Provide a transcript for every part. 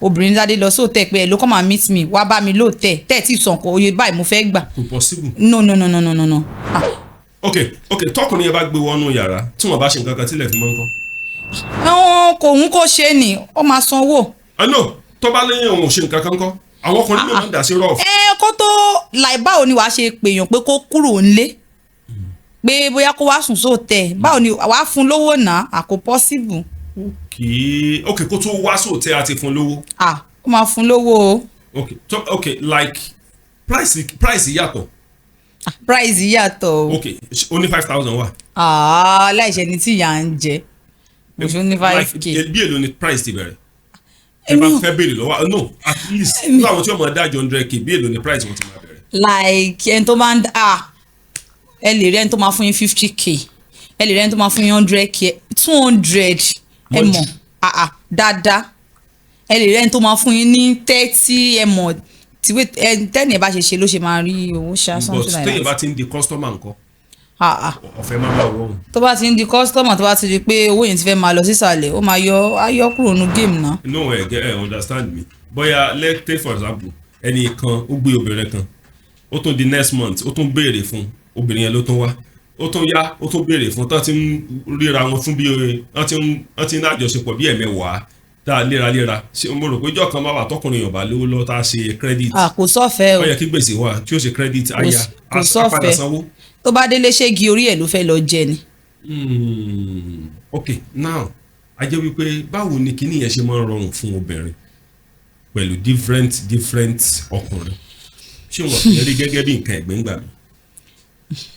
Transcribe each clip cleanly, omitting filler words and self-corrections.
Obìnrin ládé lọ sóòtẹ́ pé, "Ẹ ló come and meet me, wá bá mi lóòtẹ́ tẹ́ ẹ̀ tí ì sàn kó oye báyìí mo fẹ́ gbà." Kò possible. No, no, no, no, no, no, no, ah. Ok, tọkùnrin yẹn bá gbé wọnú yàrá, tí wọn bá ṣe nǹkan kan tílẹ̀ fi mọ́ nǹkan? Ẹ̀wọ̀n kò ń kó ṣe ni, ó máa sanwó. Ah no, tó bá lẹ́yìn òun ò ṣe nǹkan kan kọ́, àwọn ọkùnrin mi máa ń dà sí rough. Ẹ kó tó láì, báwo ni wàá ṣe pèèyàn pé kó kúrò ńlé, pé bóyá kó wá sùn sóòtẹ́? Báwo ni wàá fún lówó náà? Àkó possible. Ok, kó tó wá sóòtẹ́, àti fún lówó. Ah, ó máa fún lówó o. Ok, tó ok, like price yàtọ̀. Ah, price yàtọ̀ o. Ok, ó ní 5,000 wà. Ah, láìṣẹ́ ni tí ìyá ń jẹ mo ṣe ní 5K. Like, bí èlò ni price ti bẹ̀rẹ̀? Ẹ bá fẹ́ béèrè lọ́wọ́, no, at least fún àwọn tí wọ́n máa dájọ́ 100K, bí èlò ni price wọn ti máa bẹ̀rẹ̀? Like ẹni tó máa ń, ah, ẹ lè rí ẹni tó máa fún yín 50K, ẹ lè rí ẹni tó máa fún yín 100K, 200, ẹ Mọ́jú. mọ̀, ah ah, dáadáa. Ẹ lè rí ẹni tó máa fún yín ní 30, ẹ mọ̀, tíwé ẹ tẹ́ni ẹ bá ṣe ṣe ló ṣe máa rí owó ṣá. But Something like téèyàn that. bá ti ń di customer nǹkan, Ah ah. ọ̀fẹ́ máa máa wọ̀ ọ́n. Tó bá ti ń di customer, tó bá ti di pé owó yẹn ti fẹ́ máa lọ sísàlẹ̀, ó máa yọ, á yọ kúrò nínú game náà. No, ẹ get, ẹ understand me. Bóyá let's take for example, ẹnì kan ó gbé obìnrin kan, ó tún di next month, ó tún béèrè fún obìnrin yẹn, ló tún wá, ó tún yá, ó tún béèrè fún, tán ti ń ríra wọn fún bí wọ́n ti ń ní àjọṣepọ̀ bí ẹ̀mẹ́wàá tá a léraléra. Ṣé mo rò pé ìjọ kan máa wà tọkùnrin Yorùbá lówó lọ tá a ṣe credit? Ah, kò sọ́fẹ̀ẹ́ o. Ó yẹ kí gbèsè wà tí ó ṣe credit àyà Kò á sọ́fẹ̀ẹ́. padà sanwó. Tó bá délé, ṣégi orí ẹ̀ ló fẹ́ lọ jẹ ni. Ok, now a jẹ́ wípé báwo ni kinní yẹn ṣe máa ń rọrùn fún obìnrin pẹ̀lú different different ọkùnrin? Ṣé wọn kì í rí gẹ́gẹ́ bí nǹkan ẹ̀gbin gbà mí?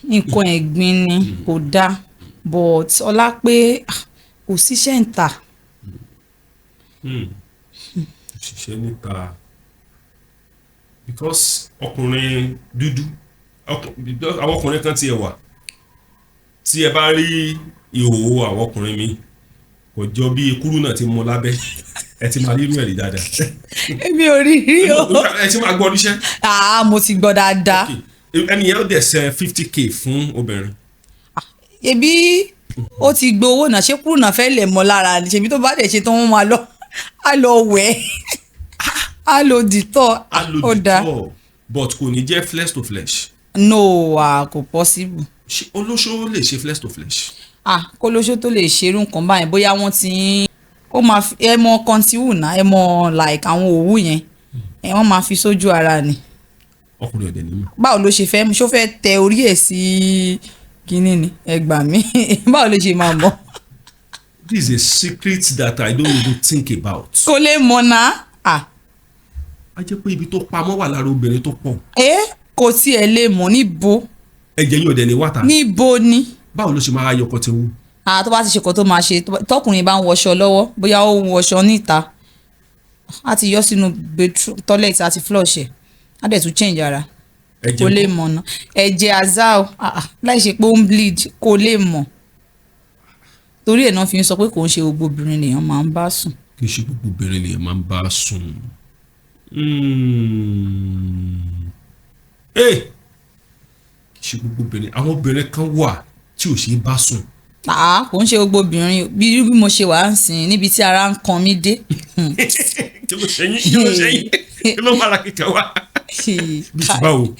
Nǹkan ẹ̀gbin ni, kò dáa, but ọlá pé, ah, kò síṣẹ́ ń tà. Ṣiṣẹ́ níta, because ọkùnrin dúdú, because àwọn ọkùnrin kan tiẹ̀ wà tí ẹ bá rí ìhòòhò àwọn ọkùnrin mi, kò jọ bí kúrú náà ti mú lábẹ́. Ẹ ti máa rí irú ẹ̀ rí dáadáa. Èmi ò rí rí o. Ẹ ti máa gbọ́ níṣẹ́. Ah, mo ti gbọ́ dáadáa. Ẹni yẹn ó dẹ̀ sẹ́ 50K fún obìnrin. Ebi ó ti gbowó náà, ṣé kúrú náà fẹ́ lẹ̀ mọ́ lára ni? Ṣèbí tó bá dẹ̀ ṣe tán, wọ́n máa lọ, á lọ wẹ̀, á lo Dettol. Á lo Ó dáa. Dettol, but kò ní jẹ́ flesh to flesh. No, ah, kò possible. Ṣé olóṣó lè ṣe flesh to flesh? Ah, kó lóṣó tó lè ṣerú nǹkan báyìí, bóyá wọ́n ti ń, ó máa fi, ẹ mọ kọ́ńtíwù náà, ẹ mọ, like àwọn òwú yẹn, ẹ wọ́n máa fi sójú ara ni. Ọkùnrin ọ̀dẹ̀ nínú. Báwo ló ṣe fẹ́? Ṣó fẹ́ tẹ orí ẹ̀ sí kínní ni? Ẹ gbà mí, báwo ló ṣe máa mọ̀? This is a secret that I don't even think about. Kò lè mọ̀ náà, ah. A jẹ́ pé ibi tó pamọ́ wà lára obìnrin tó pọ̀. Ẹ kò tiẹ̀ lè mọ̀ níbo. Ẹ̀jẹ̀ yóò dẹ̀ ní wàtà. Níbo ni? Báwo ló ṣe máa yọkọ tí wú? Ah, tó bá ti ṣe kó tó máa ṣe, tọkùnrin bá ń wọṣọ lọ́wọ́, bóyá ó ń wọṣọ níta, á ti yọ sínú bedroom toilet, á ti flush ẹ̀, á dẹ̀ tún change ara. Ẹ̀jẹ̀ Kò lè ńkọ́? mọ̀ ná, ẹ̀jẹ̀ azao, ah ah, láì ṣe pé ó ń bleed, kò lè mọ̀. Torí ẹ̀ náà fi ń sọ pé kò ń ṣe gbogbo obìnrin lèèyàn máa ń bá sùn. Kì í ṣe gbogbo obìnrin lèèyàn máa ń bá sùn. Kì í ṣe gbogbo obìnrin. Àwọn obìnrin kan wà tí ò ṣe é bá sùn. Ah, kò ń ṣe gbogbo obìnrin. Bí mo ṣe wà ń sìn níbi tí ara ń kan mí dé. Kí ló ṣe yín? Kí ló ṣe yín? Kí ló máa ra kíkẹ́ wá? Bí ti báwo?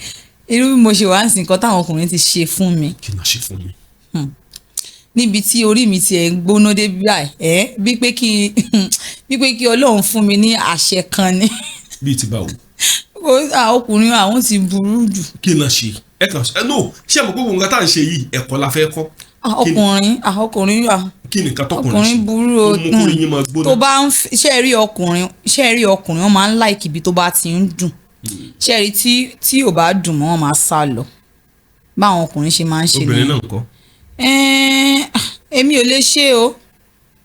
Irú bí mo ṣe wà ń sìn, nǹkan táwọn ọkùnrin ti ṣe fún mi. Kí ni a ṣe fún mi? Níbi tí orí mi ti ẹ̀ ń gbóná dé báyìí, ẹ́ bí pé kí Ọlọ́run fún mi ní àṣẹ kan ni. Bí ti báwo? Ọkùnrin àwọn ti burú jù. Kí ni a ṣe? Ẹ kàn ẹ no, ṣé àmọ́ gbogbo nǹkan tá à ń ṣe yìí, ẹ̀kọ́ la fẹ́ kọ́. Ọkùnrin, ọkùnrin, Kí ni nǹkan tọkùnrin ọkùnrin ṣe burú o. tó mú kórìí yín máa gbóná? Tó bá ń ṣe rí ọkùnrin, ṣe rí ọkùnrin, wọn máa ń like ibi tó bá ti ń dùn. Ṣe rí, tí ò bá dùn mọ́, wọn máa sá lọ. Báwọn ọkùnrin ṣe máa ń ṣe Obìnrin nìyẹn. náà ńkọ́? Èmi ò lè ṣe o.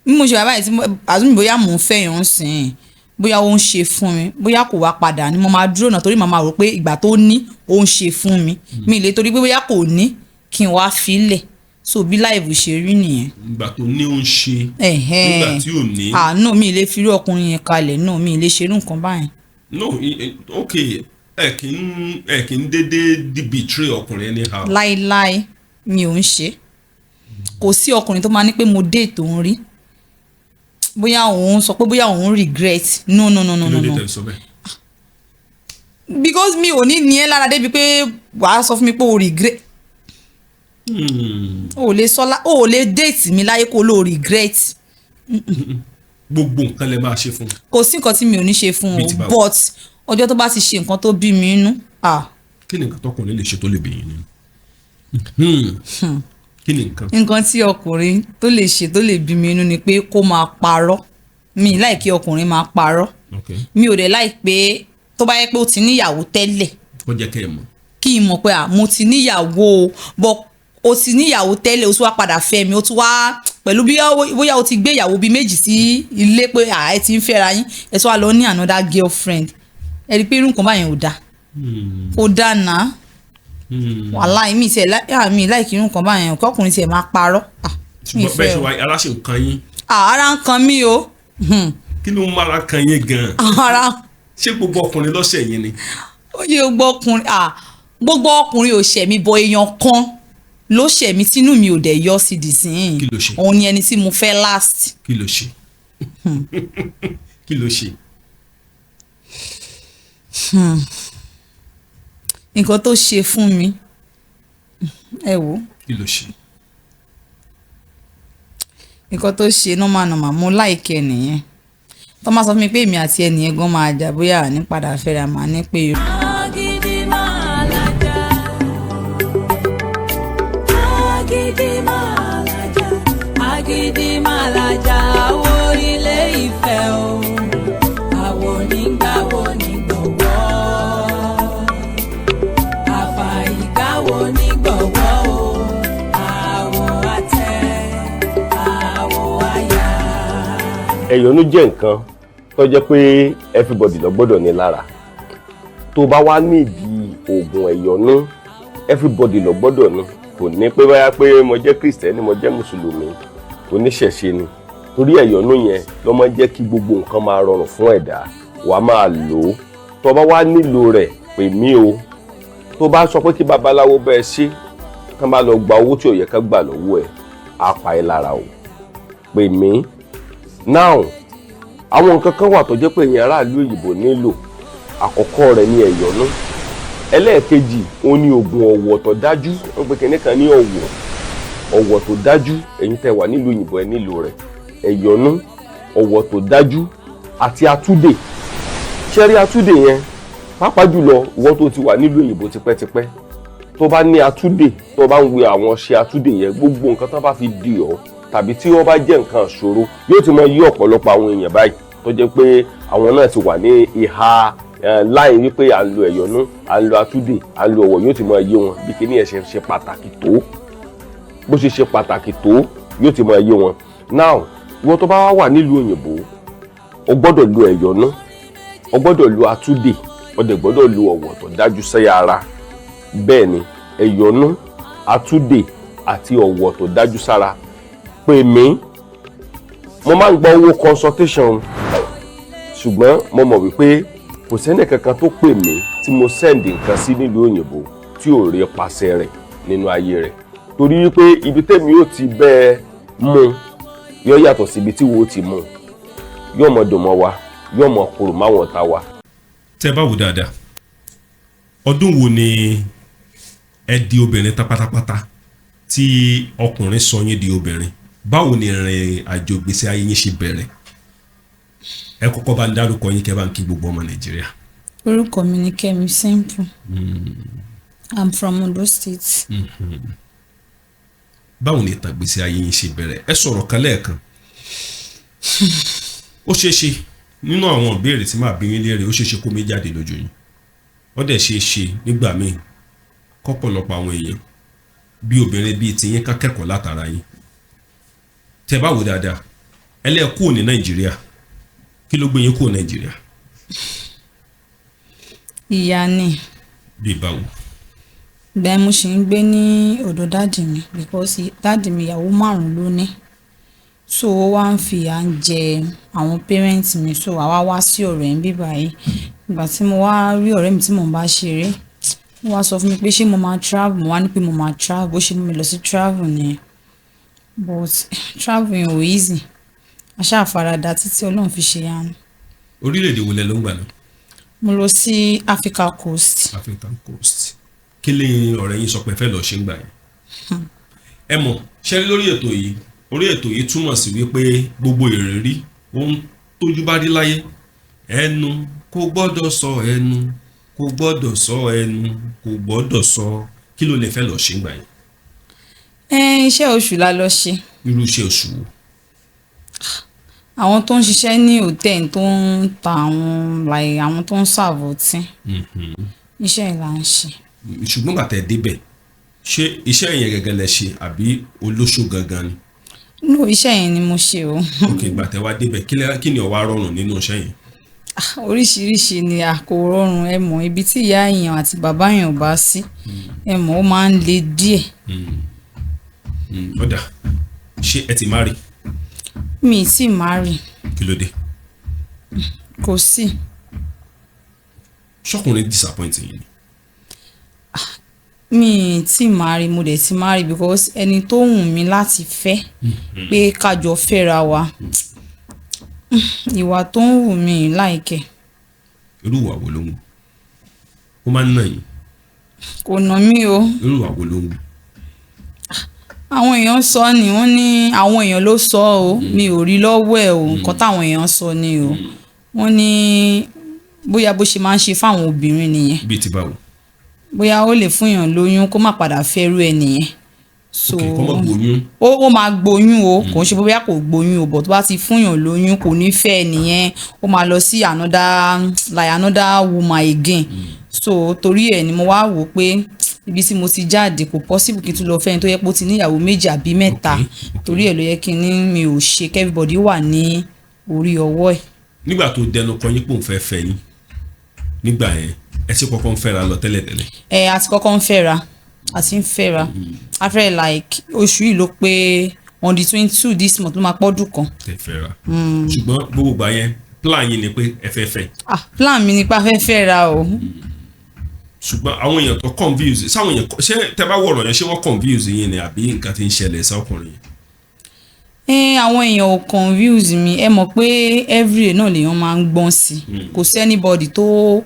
Bí mo ṣe wà báyìí, tí àtúntò, bóyá mò ń fẹ́yàn ń sìn, bóyá ó ń ṣe fún mi, bóyá kò wá padà ni, mo máa dúró náà, torí màá máa rò pé ìgbà tó ní ó ń ṣe fún mi, mi lè torí pé bóyá kò ní kí n wá filẹ̀. So bí life ṣe rí nìyẹn. Ìgbà tó ní ó ń ṣe, Ẹ̀hẹ́n. nígbà tí ò ní. Ah no, mi lè fi irú ọkùnrin yẹn kalẹ̀. No, mi lè ṣerú nǹkan báyẹn. No, ok, ẹ kì í dédé di betray ọkùnrin anyhow. Láíláí, mi ò ń ṣe. Kò sí ọkùnrin tó máa ní pé mo dé tó ń rí. Bóyá òun sọ pé bóyá òun regret. No, no, no, no. Kí ló No. dé No. tẹ́ fi sọ bẹ́ẹ̀? Because mi ò ní ẹ́ lára débi pé wàá sọ fún mi pé o regret. O ò lè sọ o ò lè date mi láyé kó o lò regret. Gbogbo nǹkan lẹ máa ṣe fún un. Kò sí nǹkan tí mi ò ní ṣe fún Bíi ti o. báwo? But ọjọ́ tó bá ti ṣe nǹkan tó bí mi nínú, ah. Kí ni nǹkan tọkùnrin lè ṣe tó lè bí yín nínú? Kí ni nǹkan? Nǹkan tí ọkùnrin tó lè ṣe tó lè bí mi nínú ni pé kó máa parọ́. Mi láì kí ọkùnrin máa parọ́. Mi ò dẹ̀ láì pé tó bá yẹ pé ó ti níyàwó tẹ́lẹ̀, Kó jẹ́ kẹ́ ẹ mọ̀. kí n mọ̀ pé, à, mo ti níyàwó o, but o ti níyàwó tẹ́lẹ̀, o tún wá padà fẹ́ mi, o tún wá pẹ̀lú bí bóyá o ti gbé ìyàwó bíi méjì sí ilé pé, à, ẹ ti ń fẹ́ra yín, ẹ tún wá lọ ní another girlfriend. Ẹ rí i pé irú nǹkan báyẹn ò dáa, kò dáa náà. Wàláì, mi tiẹ̀ mi láì kí irú nǹkan báyẹn, kọkùnrin tiẹ̀ máa parọ́. Ah, mi Ṣùgbọ́n bẹ́ẹ̀ fẹ́ ṣe o. wá aláṣẹ nǹkan yín. Ah, ara ń kan mí o. Kí ló ń mára kan yín gan-an? Ara Ṣé gbogbo ọkùnrin lọ́sẹ̀ yín ni? Ó yẹ gbogbo ọkùnrin, ah, gbogbo ọkùnrin ò ṣẹ̀ mí, bọ èèyàn kan ló ṣẹ̀ mí tínú mi ò dẹ̀ yọ sí dìsín. Kí ló ṣe? Òun ni ẹni tí mo fẹ́ last. Kí ló ṣe? Kí ló ṣe? Nǹkan tó ṣe fún mi, ẹ wò. Kí ló ṣe? Nǹkan tó ṣe normal normal, mo like ẹ nìyẹn. Tó máa sọ fún mi pé èmi àti ẹnìyẹn gan máa jà, bóyá àní padà fẹ́ra, màá ní pé Agídí máa lajà. Agídí máa lajà. Agídí máa lajà. Àwo ilé ìfẹ́ o. Àwo nígbàwo ní gbọ̀wọ́. Àfàìgbàwo ní gbọ̀wọ́ o. Àwo àtẹ, àwo àyà. Ẹ̀yọ́nú jẹ́ nǹkan tó jẹ́ pé everybody ló gbọ́dọ̀ ní lára. Tó bá wá nídìí oògùn ẹ̀yọ́nú, everybody ló gbọ́dọ̀ ní. Kò ní pé báyà pé mo jẹ́ Kristẹni, mo jẹ́ Mùsùlùmí, oníṣẹ̀ṣe ni, torí ẹ̀yọ́nú yẹn ló máa ń jẹ́ kí gbogbo nǹkan máa rọrùn fún ẹ̀dá. Wàá máa lò ó. Tó bá wá nílò rẹ̀, pè mí o. Tó bá sọ pé kí babaláwo bẹ́ẹ̀ ṣe, kán bá lọ gba owó tí ò yẹ ká gbà lọ́wọ́ ẹ̀, á pa ẹ́ lára o. Pè mí now. Àwọn nǹkan kan wà tó jẹ́ pé èèyàn aráàlú òyìnbó nílò. Àkọ́kọ́ rẹ̀ ní ẹ̀yọ́nú. Ẹlẹ́ẹ̀kejì, òun ní oògùn ọ̀wọ̀ tó dájú. Wọ́n pe kinní kan ní ọ̀wọ̀, ọ̀wọ̀ tó dájú. Ẹ̀yin tẹ́ wà nílùú òyìnbó, ẹ nílò rẹ̀. Ẹ̀yọ́nú, ọ̀wọ̀ tó dájú àti atúdè. Ṣẹ́rí atúdè yẹn, pàápàá jùlọ ìwọ tó ti wà nílùú òyìnbó tipẹ́tipẹ́, tó bá ní atúdè, tó bá ń wé àwọn ọṣẹ atúdè yẹn, gbogbo nǹkan tó bá fi dì ọ́ tàbí tí wọ́n bá jẹ́ nǹkan ìṣòro, yóò ti mọ yí ọ̀pọ̀lọpọ̀ àwọn èèyàn báyìí tó jẹ́ pé àwọn náà ti wà ní ìhà láì wípé à ń lo ẹ̀yọ́nú, à ń lo atúdè, à ń lo ọ̀wọ̀, yóò ti mọ yé wọn bí kíní ẹ̀ ṣe ṣe pàtàkì tó. Bó ṣe ṣe pàtàkì tó, yóò ti mọ yé wọn. Now, ìwọ tó bá wà wà nílùú òyìnbó, o gbọ́dọ̀ lo ẹ̀yọ́nú, o gbọ́dọ̀ lo atúdè, o dẹ̀ gbọ́dọ̀ lo ọ̀wọ̀ tó dájú sẹ́yà ara. Bẹ́ẹ̀ ni, ẹ̀yọ́nú, atúdè àti ọ̀wọ̀ tó dájú sára. Pè mí. Mo máa ń gba owó consultation, ṣùgbọ́n mo mọ̀ wípé kò sẹ́ni kankan tó pè mí tí mo send nǹkan sí nílùú òyìnbó tí ò rí pàṣẹ rẹ̀ nínú ayé rẹ̀, torí wípé ibi tẹ́mi ò ti bẹ́ẹ̀ mú yóò yàtọ̀ sí ibi tí wo ti mú. Yóò mọ dùn mọ́ wa, yóò mọ kúrò máwọn ọ̀tá wa. Tẹ́ bá wò dáadáa, ọdún wo ni ẹ di obìnrin tán pátápátá, tí ọkùnrin sọ yín di obìnrin? Báwo ni ìrìn àjò gbèsè ayé yín ṣe bẹ̀rẹ̀? Ẹ kọ́kọ́ bá ń dárúkọ yín, kẹ́ bá ń kí gbogbo ọmọ Nàìjíríà. Orúkọ mi ni Kẹ́mi Simple. I'm from Ondo State. Báwo ni ìtàn gbèsè ayé yín ṣe bẹ̀rẹ̀? Ẹ sọ̀rọ̀ kan lẹ́ẹ̀kan. Ó ṣeé ṣe nínú àwọn ìbéèrè tí màá bí yín léèrè, ó ṣeé ṣe kó mi jáde lójú yín. Ó dẹ̀ ṣeé ṣe nígbà míì kọ́pọ̀lọpọ̀ àwọn èèyàn bí obìnrin bíi tiyín ká kẹ́kọ̀ọ́ látara yín. Tẹ́ bá wò dáadáa, ẹlẹ́ẹ̀kú ní Nàìjíríà, kí ló gbé yín kúrò Nàìjíríà? Ìyá ni. Bíi báwo? Ìgbà yẹn, mo ṣì ń gbé ní ọ̀dọ̀ daddy mi, because daddy mi, ìyàwó márùn-ún ló ní. So ó wá ń fi ìyà ń jẹ àwọn parents mi, so àwa wá sí ọ̀rẹ́ ń bí báyìí. Ìgbà tí mo wá rí ọ̀rẹ́ mi tí mò ń bá ṣeré, ó wá sọ fún mi pé ṣé mo máa travel. Mo wá ní pé mo máa travel. Bó ṣe mú mi lọ sí travel nìyẹn. But travel yẹn ò easy. A ṣáà faradà títí Ọlọ́run fi ṣe yanu. Orílẹ̀-èdè wo lẹ ló ń gbà náà? Mo lọ sí Africa Coast. African Coast. Kí lè ọ̀rẹ́ yín sọ pé ẹ fẹ́ lọ ṣe ń gbà yẹn? Ẹ mọ̀ ṣe rí lórí ètò yìí, orí ètò yìí túmọ̀ sí wípé gbogbo ìrírí, ohun tójú bá rí láyé, ẹnu kò gbọ́dọ̀ sọ, ẹnu kò gbọ́dọ̀ sọ, ẹnu kò gbọ́dọ̀ sọ. Kí ló lè fẹ́ lọ ṣe ń gbà yẹn? Ẹ iṣẹ́ oṣù la lọ ṣe. Irú iṣẹ́ oṣù wo? Àwọn tó ń ṣiṣẹ́ ní hòtẹ́ẹ̀lì, tó ń ta àwọn, like àwọn tó ń serve ọtí. Iṣẹ́ yìí là ń ṣe. Ṣùgbọ́n bàtà ẹ̀ débẹ̀, ṣé iṣẹ́ yẹn gẹ́gẹ́ lẹ ṣe àbí olóṣó gangan ni? No, iṣẹ́ yẹn ni mo ṣe o. Ok, ìgbà tẹ wá débẹ̀, kí ni ó wá rọrùn nínú iṣẹ́ yẹn? Oríṣiríṣi ni a kò rọrùn. Ẹ mọ̀, ibi tí ìyá èèyàn àti bàbá èèyàn ò bá sí, ẹ mọ̀, ó máa ń le díẹ̀. Ó dà, ṣé ẹ ti marry? Mi ì tí marry. Kí ló dé? Kò sí. Ṣọkùnrin disappoint yín ni? Mi ì tí marry, mo dẹ̀ ti marry, because ẹni tó wù mí láti fẹ́ pé ká jọ fẹ́ra wa, ìwà tó ń wù mí láìkẹ́. Irú ìwà wo ló ń wù? Ó máa ń nà yín? Kò nà mí o. Irú ìwà wo ló ń wù? Àwọn èèyàn sọ ni, wọ́n ní àwọn èèyàn ló sọ o, mi ò rí lọ́wọ́ ẹ̀ o. Nǹkan táwọn èèyàn sọ ni o. Wọ́n ní bóyá bó ṣe máa ń ṣe fáwọn obìnrin nìyẹn. Bíi ti báwo? Bóyá ó lè fún èèyàn lóyún, kó má padà fẹ́rú ẹ nìyẹn. So Ok, kọ́ mọ́ gbóyún. Ó máa gboyún o, kò ń ṣe bóyá kò gboyún o, but tó bá ti fún èèyàn lóyún, kò ní fẹ́ ẹ nìyẹn, ó máa lọ sí another, like another woman again. So torí ẹ̀ ni mo wá wò pé ibi tí mo ti jáde, kò possible kí n tún lọ fẹ́ ẹni tó yẹ pé ó ti níyàwó méjì àbí mẹ́ta. Torí ẹ̀ ló yẹ kí n ní mi ò ṣe, kí everybody wà ní orí ọwọ́ ẹ̀. Nígbà tó dẹnu kọ yín pò ń fẹ́ fẹ́ yín nígbà yẹn, ẹ ti kọ́kọ́ ń fẹ́ra lọ tẹ́lẹ̀tẹ́lẹ̀? Ẹ àti kọ́kọ́ ń fẹ́ra, àti ń fẹ́ra. A fẹ́ like oṣù yìí ló pé, on the 22 this month ló máa pọ́dún kan. Tẹ́ fẹ́ra, ṣùgbọ́n gbogbo ìgbà yẹn, plan yín ni pé ẹ fẹ́ fẹ́? Ah, plan mi ni pé a fẹ́ fẹ́ra o. Ṣùgbọ́n àwọn èèyàn tó confuse sáwọn èèyàn, ṣé tẹ́ bá wọ̀rọ̀ yẹn, ṣé wọ́n confuse yín ni àbí nǹkan tí ń ṣẹlẹ̀ sọ́kùnrin yẹn? Ẹ àwọn èèyàn ò confuse mi. Ẹ mọ̀ pé everyday náà lèèyàn máa ń gbọ́n sí. Kò sí anybody tó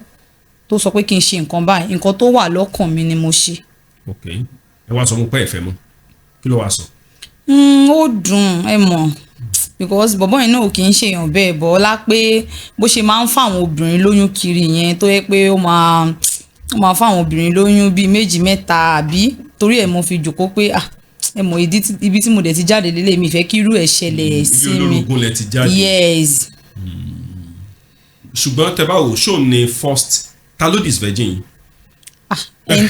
sọ pé kí n ṣe nǹkan báyìí. Nǹkan tó wà lọ́kàn mi ni mo ṣe. Ok, ẹ wá sọ fún pé ẹ fẹ́ mọ́, kí ló wá sọ? Ó dùn, ẹ mọ̀, because bọ̀bọ́ yẹn náà ò kì í ṣèyàn bẹ́ẹ̀ bọ́ ọlá pé bó ṣe máa ń fáwọn obìnrin lóyún kiri yẹn, tó yẹ pé ó máa fáwọn obìnrin lóyún bíi méjì, mẹ́ta, àbí torí ẹ̀ mo fi jòkó pé, ah, ẹ mọ̀ ìdí ibi tí mo dẹ̀ ti jáde lélẹ̀, mi fẹ́ kí irú ẹ̀ ṣẹlẹ̀ sí Ibi mi. olórogún lẹ ti jáde. Yes. Ṣùgbọ́n tẹ́ bá wò, ṣó ni first, ta ló disvirgin yín? Ah, ẹn.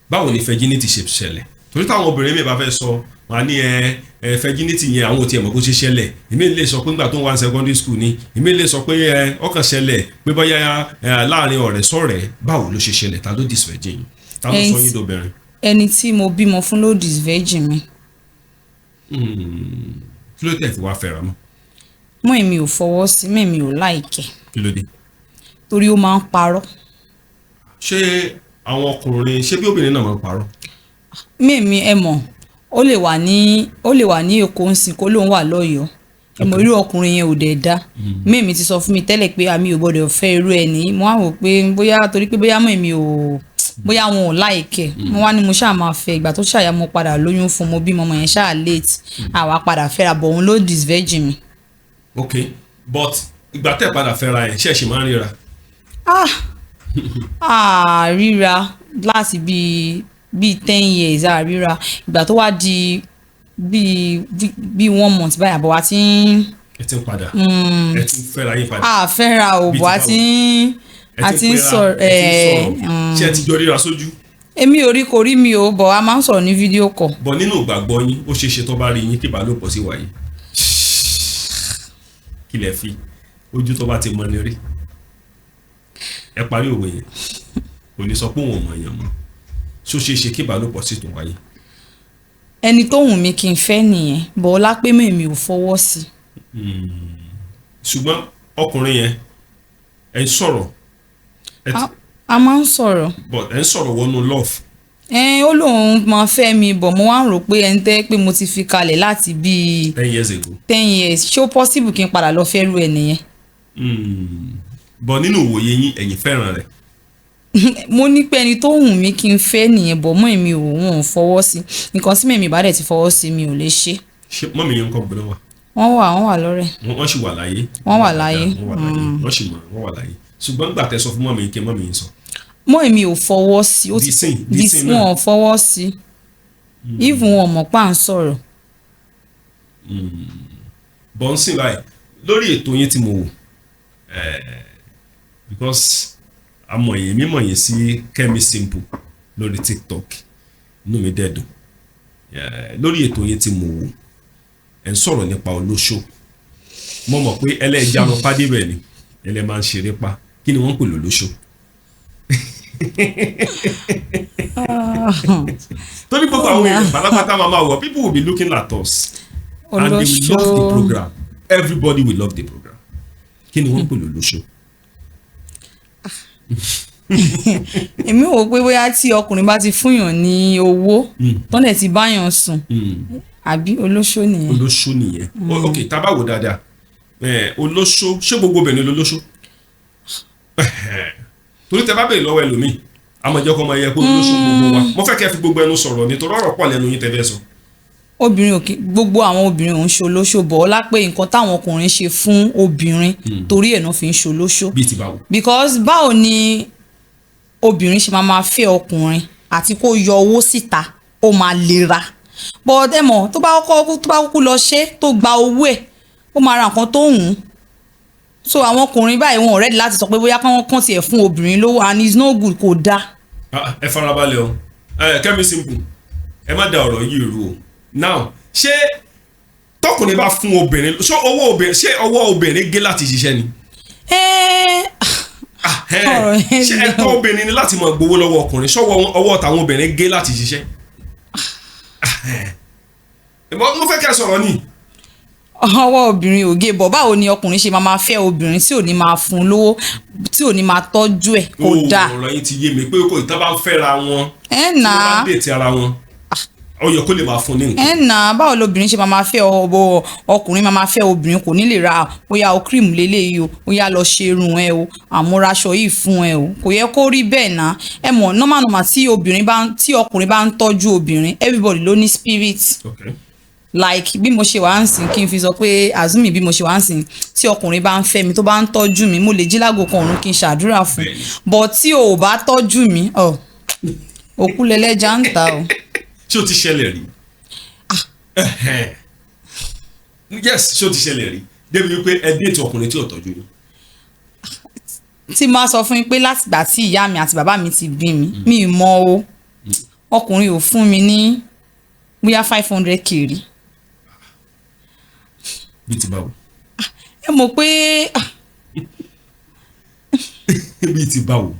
Báwo ni virginity ṣe ṣẹlẹ̀? Torí táwọn obìnrin mi bá fẹ́ sọ, wọn á ní ẹ ẹ virginity yẹn, àwọn ò tiẹ̀ mọ̀ bó ṣe ṣẹlẹ̀. Èmi lè sọ pé nígbà tó ń wá ní secondary school ni. Èmi lè sọ pé ẹ ọkàn ṣẹlẹ̀ pé bóyá ẹ láàrin ọ̀rẹ́ sọ̀rẹ́. Báwo ló ṣe ṣẹlẹ̀? Ta ló disvirgin yín? Ta ló sọ yín dobìnrin? Ẹni tí mo bímọ fún ló disvirgin mi. Kí ló tẹ̀ fi wá fẹ́ra mọ́? Mọ́ èmi ò fọwọ́ sí, mọ́ èmi ò like ẹ̀. Kí ló dé? Torí ó máa ń parọ́. Ṣé àwọn ọkùnrin, ṣé bí obìnrin náà máa ń parọ́? Mímí, ẹ mọ̀, ó lè wà ní Èkó ń sìn, kó lóun wà lọ́yọ̀ọ́. Ẹ mọ̀, irú ọkùnrin yẹn ò dẹ̀ dá. Mímí ti sọ fún mi tẹ́lẹ̀ pé àmì ò gbọ́dọ̀ fẹ́ irú ẹ̀ ní. Mo wá wò pé bóyá torí pé bóyá mọ̀ èmi ò, bóyá wọn ò like ẹ̀. Mo wá ní mo ṣáà máa fẹ́. Ìgbà tó ṣàyà, mo padà lóyún fún, mo bímọ, ọmọ yẹn ṣáà late, àwa padà fẹ́ra bọ̀, òun ló disvirgin mi. Ok, but ìgbà tẹ́ padà fẹ́ra yẹn, ṣé ẹ ṣì máa ń ríra? Ah ah, ríra láti bíi 10 years, ah, ríra. Ìgbà tó wá di bíi one month báyìí àbọ̀ wa ti ń Ẹ ti ń padà, ẹ ti ń fẹ́ra yín padà? A fẹ́ra ò Bíi bọ̀ a ti ti ń ẹ a ti ń pera, sọ̀rọ̀. ẹ ti ń sọ̀rọ̀. Ṣé ẹ ti jọ ríra sójú? Èmi ò rí, kò rí mi ò bọ̀, a máa ń sọ̀rọ̀ ní video call. Bọ̀ nínú ìgbàgbọ́ yín, ó ṣeé ṣe tó bá rí yín kí ìbálòpọ̀ sí wáyé? Kí lẹ fi ojú tó bá ti mọ ni rí, ẹ parí òwe yẹn, kò ní sọ pé òun ò mọ̀ èèyàn mọ́. Ṣó ṣeé ṣe kí ìbálòpọ̀ sì tún wáyé? Ẹni tó wù mí kí n fẹ́ nìyẹn, bọ̀ ọlá pé mèmi ò fọwọ́ sí. Ṣùgbọ́n ọkùnrin yẹn, ẹ ń sọ̀rọ̀, ẹ ti A máa ń sọ̀rọ̀. But ẹ ń sọ̀rọ̀ wọnú love? Ẹ ó lóun máa fẹ́ mi bọ̀, mo wá ń rò pé ẹni tẹ́ pé mo ti fi kalẹ̀ láti bíi 10 years ago. 10 years, ṣé ó possible kí n padà lọ fẹ́ rú ẹ nìyẹn? But nínú ìwòye yín, ẹ̀yin fẹ́ràn rẹ̀? Mo ní pé ẹni tó wù mí kí n fẹ́ nìyẹn, bọ̀ mọ́ èmi ò, wọn ò fọwọ́ sí nǹkan tí mẹ̀mí bá dẹ̀ ti fọwọ́ sí, mi ò lè ṣe. Ṣé mummy yín ń kọ́ gbọ́dọ̀ wà? Wọ́n wà, wọ́n wà lọ́rẹ̀. Wọ́n sì wà láyé? Wọ́n wà láyé. Wọ́n wà láyé, wọ́n sì mọ̀ wọ́n wà láyé. Ṣùgbọ́n gbà tẹ́ sọ fún mummy yín, kí mummy yín sọ? Mọ́ èmi ò fọwọ́ sí ó ti Dísìn, dísìn náà. Wọn ò fọwọ́ sí, even wọn ò mọ̀ pa à ń sọ̀rọ̀. Bọ̀ ń sìn báyìí lórí ètò yín tí mo wò, because amọ̀yìn mímọ̀ yín sí Kẹ́mi Simple lórí TikTok, inú mi dẹ̀ dùn. Lórí ètò yín tí mo wò, ẹ̀ ń sọ̀rọ̀ nípa olóṣó. Mo mọ̀ pé ẹlẹ́ẹ̀jánu pàdé bẹ̀ ni ẹlẹ́ máa ń ṣeré pa. Kí ni wọ́n ń pè lólóṣó? Torí gbogbo àwọn èèyàn pátápátá máa wọ̀, people will be looking at us and they will love the program. Everybody will love the program. Kí ni wọ́n ń pè lólóṣó? Èmi wò pé bóyá tí ọkùnrin bá ti fúnyàn ní owó, tọ́lẹ̀ ti báyàn sùn, àbí olóṣó nìyẹn? Olóṣó nìyẹn. Ok, tá a bá wò dáadáa, olóṣó, ṣé gbogbo obìnrin lolóṣó? Torí tẹ bá béèrè lọ́wọ́ ẹlòmíì, àmọ́ jẹ́ kó máa yẹ kó olóṣó gbogbo wa. Mo fẹ́ kẹ́ fi gbogbo ẹnu sọ̀rọ̀ nítorí ọ̀rọ̀ pọ̀ lẹ́nu yín tẹ́ fẹ́ sọ. Obìnrin ò kí, gbogbo àwọn obìnrin ò ń ṣe olóṣó, bọ̀ ọ́ lápé nǹkan táwọn ọkùnrin ṣe fún obìnrin, torí ẹ̀ náà fi ń ṣe olóṣó. Bíi ti báwo? Because báwo ni obìnrin ṣe máa máa fẹ́ ọkùnrin àti kó yọ owó síta, ó máa lera, but ẹ mọ̀, tó bá kúkú lọ ṣe, tó gba owó ẹ̀, ó máa ra nǹkan tó wù ú. So àwọn ọkùnrin báyìí, wọn ò ready láti sọ pé bóyá káwọn kàn tiẹ̀ fún obìnrin lówó, and it's no good, kò dáa. Ah, ẹ farabalẹ̀ o. Kẹ́mi Simple, ẹ má da ọ̀rọ̀ yìí rú o. Now, ṣé tọkùnrin bá fún obìnrin, ṣé owó obìnrin, ṣé ọwọ́ obìnrin gé láti ṣiṣẹ́ ni? Ẹ́ẹ́. Ah, ẹ, Ọ̀rọ̀ yẹn ṣé le. ẹ̀tọ́ obìnrin ni láti máa gbowó lọ́wọ́ ọkùnrin? Ṣọ́wọ́ ọwọ́ tàwọn obìnrin gé láti ṣiṣẹ́? Ah, ẹ. Mo fẹ́ kẹ́ ẹ sọ̀rọ̀ ni. Ọwọ́ obìnrin ò gé, bọ̀ báwo ni ọkùnrin ṣe máa máa fẹ́ obìnrin tí ò ní máa fún un lówó, tí ò ní máa tọ́jú ẹ̀? Kò Ó, dáa. ọ̀rọ̀ yín ti yé mi pé kò ìtàn bá ń fẹ́ra wọn, Ẹ tí nà wọ́n bá á ń dètè ara wọn, ó yẹ kó lè máa fún ní nǹkan. Ẹ nà á, báwo lobìnrin ṣe máa máa fẹ́ ọ, ọkùnrin máa máa fẹ́ obìnrin, kò ní lè ra bóyá o cream lélẹ́yìí o, bóyá lọ ṣe irun ẹ o, àmúraṣọ yìí fún ẹ o? Kò yẹ kó rí bẹ́ẹ̀ náà. Ẹ mọ̀, normal normal, tí obìnrin bá ń, tí ọkùnrin bá ń tọ́jú obìnrin, everybody ló ní spirit. Like bí mo ṣe wà ń sìn, kí n fi sọ pé azumi, bí mo ṣe wà ń sìn, tí ọkùnrin bá ń fẹ́ mi, tó bá ń tọ́jú mi, mo lè jí láago kan òrùn kí n ṣàdúrà fún. But tí o ò bá tọ́jú mi, ọ òkú lẹlẹ́jà ń ta o. Ṣé o ti ṣẹlẹ̀ rí? Yes, ṣé o ti ṣẹlẹ̀ rí débi wípé ẹ date ọkùnrin tí ò tọ́jú yín? Tí máa sọ fún yín pé látìgbà tí ìyá mi àti bàbá mi ti bí mi, mi ì mọ o, ọkùnrin ò fún mi ní bóyá 500 kiri. Bíi ti báwo? Ẹ mọ̀ pé ah, Bíi ti báwo?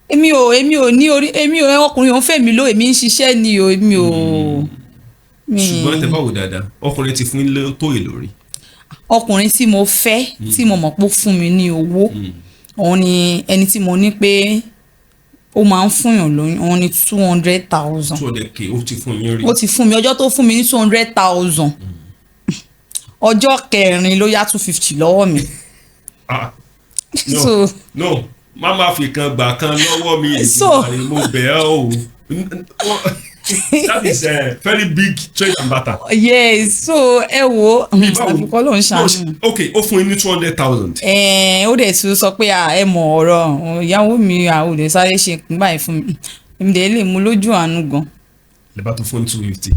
Èmi ò ní orí, èmi ò, ọkùnrin ò ń fẹ́ mi ló, èmi ń ṣiṣẹ́ ni o, èmi ò mi. Ṣùgbọ́n tẹ bá wò dáadáa, ọkùnrin ti fún yín tó èlò rí? Ọkùnrin tí mo fẹ́, tí mo mọ̀ pé ó fún mi ní owó, òun ni ẹni tí mo ní pé ó máa ń fúnyàn lóyún, òun ni 200,000. 200K ó ti fún yín rí? Ó ti fún mi. Ọjọ́ tó fún mi ní 200,000, ọjọ́ kẹrin ló yá 250 lọ́wọ́ mi. Ah, no. So no, má má fi kan gbà kan lọ́wọ́ mi. Èdùmàrè, mo bẹ̀ ẹ́ o. That is a very big trade and barter. Yes, so ẹ wo, Bí báwo? àfikọ́ ló ń ṣàánú. No, ok, ó fún yín ní 200,000. Ẹ̀ẹ́n, ó dẹ̀ tún sọ pé, "À, ẹ mọ̀ ọ̀rọ̀ ìyàwó mi, àwọn ò lè sáré ṣe nǹkan báyìí fún mi." Èmi dẹ̀ lè mú lójú àánú gan. Lè bá tó fún 250,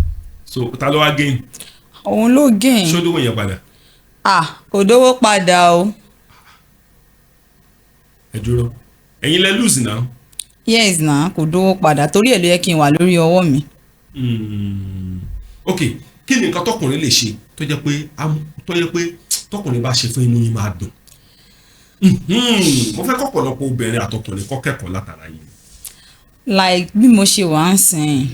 so ta ló wá gain? Òun ló gain. Ṣó dówó yẹn padà? Ah, kò dówó padà o. Ẹ dúró, ẹ̀yin lẹ lose now. Yes na, kò dówó padà, torí ẹ̀ ló yẹ kí n wà lórí ọwọ́ mi. Ok, kí ni nǹkan tọkùnrin lè ṣe tó jẹ́ pé tọkùnrin bá ṣe fún, inú yín máa dùn? Mo fẹ́ kọ́pọ̀lọpọ̀ obìnrin àtọkùnrin kọ́ kẹ́kọ̀ọ́ látara yín. Like bí mo ṣe wà ń sìn,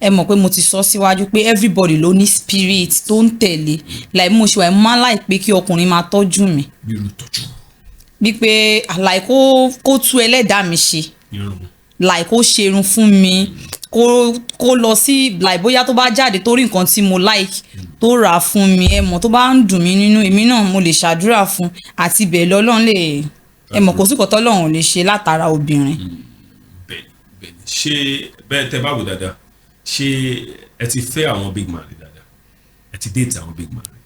ẹ mọ̀ pé mo ti sọ síwájú pé everybody ló ní spirit tó ń tẹ̀lé. Like bí mo ṣe wà, mo máa ń like pé kí ọkùnrin máa tọ́jú mi. Bí irú tọ́jú? Bí pé like kó tú ẹlẹ́dàá mi ṣe. Irun. Like kó ṣerun fún mi, kó lọ sí, like bóyá tó bá jáde tó rí nǹkan tí mo like, tó rà á fún mi. Ẹ mọ̀, tó bá ń dùn mí nínú, èmi náà mo lè ṣàdúrà fún àti bẹ́ẹ̀ lọ́lọ́run lè, ẹ mọ̀, kò sí nǹkan tọ́lọ́run ò lè ṣe látara obìnrin. Bẹ́ẹ̀ni. Ṣé bẹ́ẹ̀, tẹ́ bá wò dáadáa, ṣé ẹ ti fẹ́ àwọn big man rí dáadáa? Ẹ ti date àwọn big man rí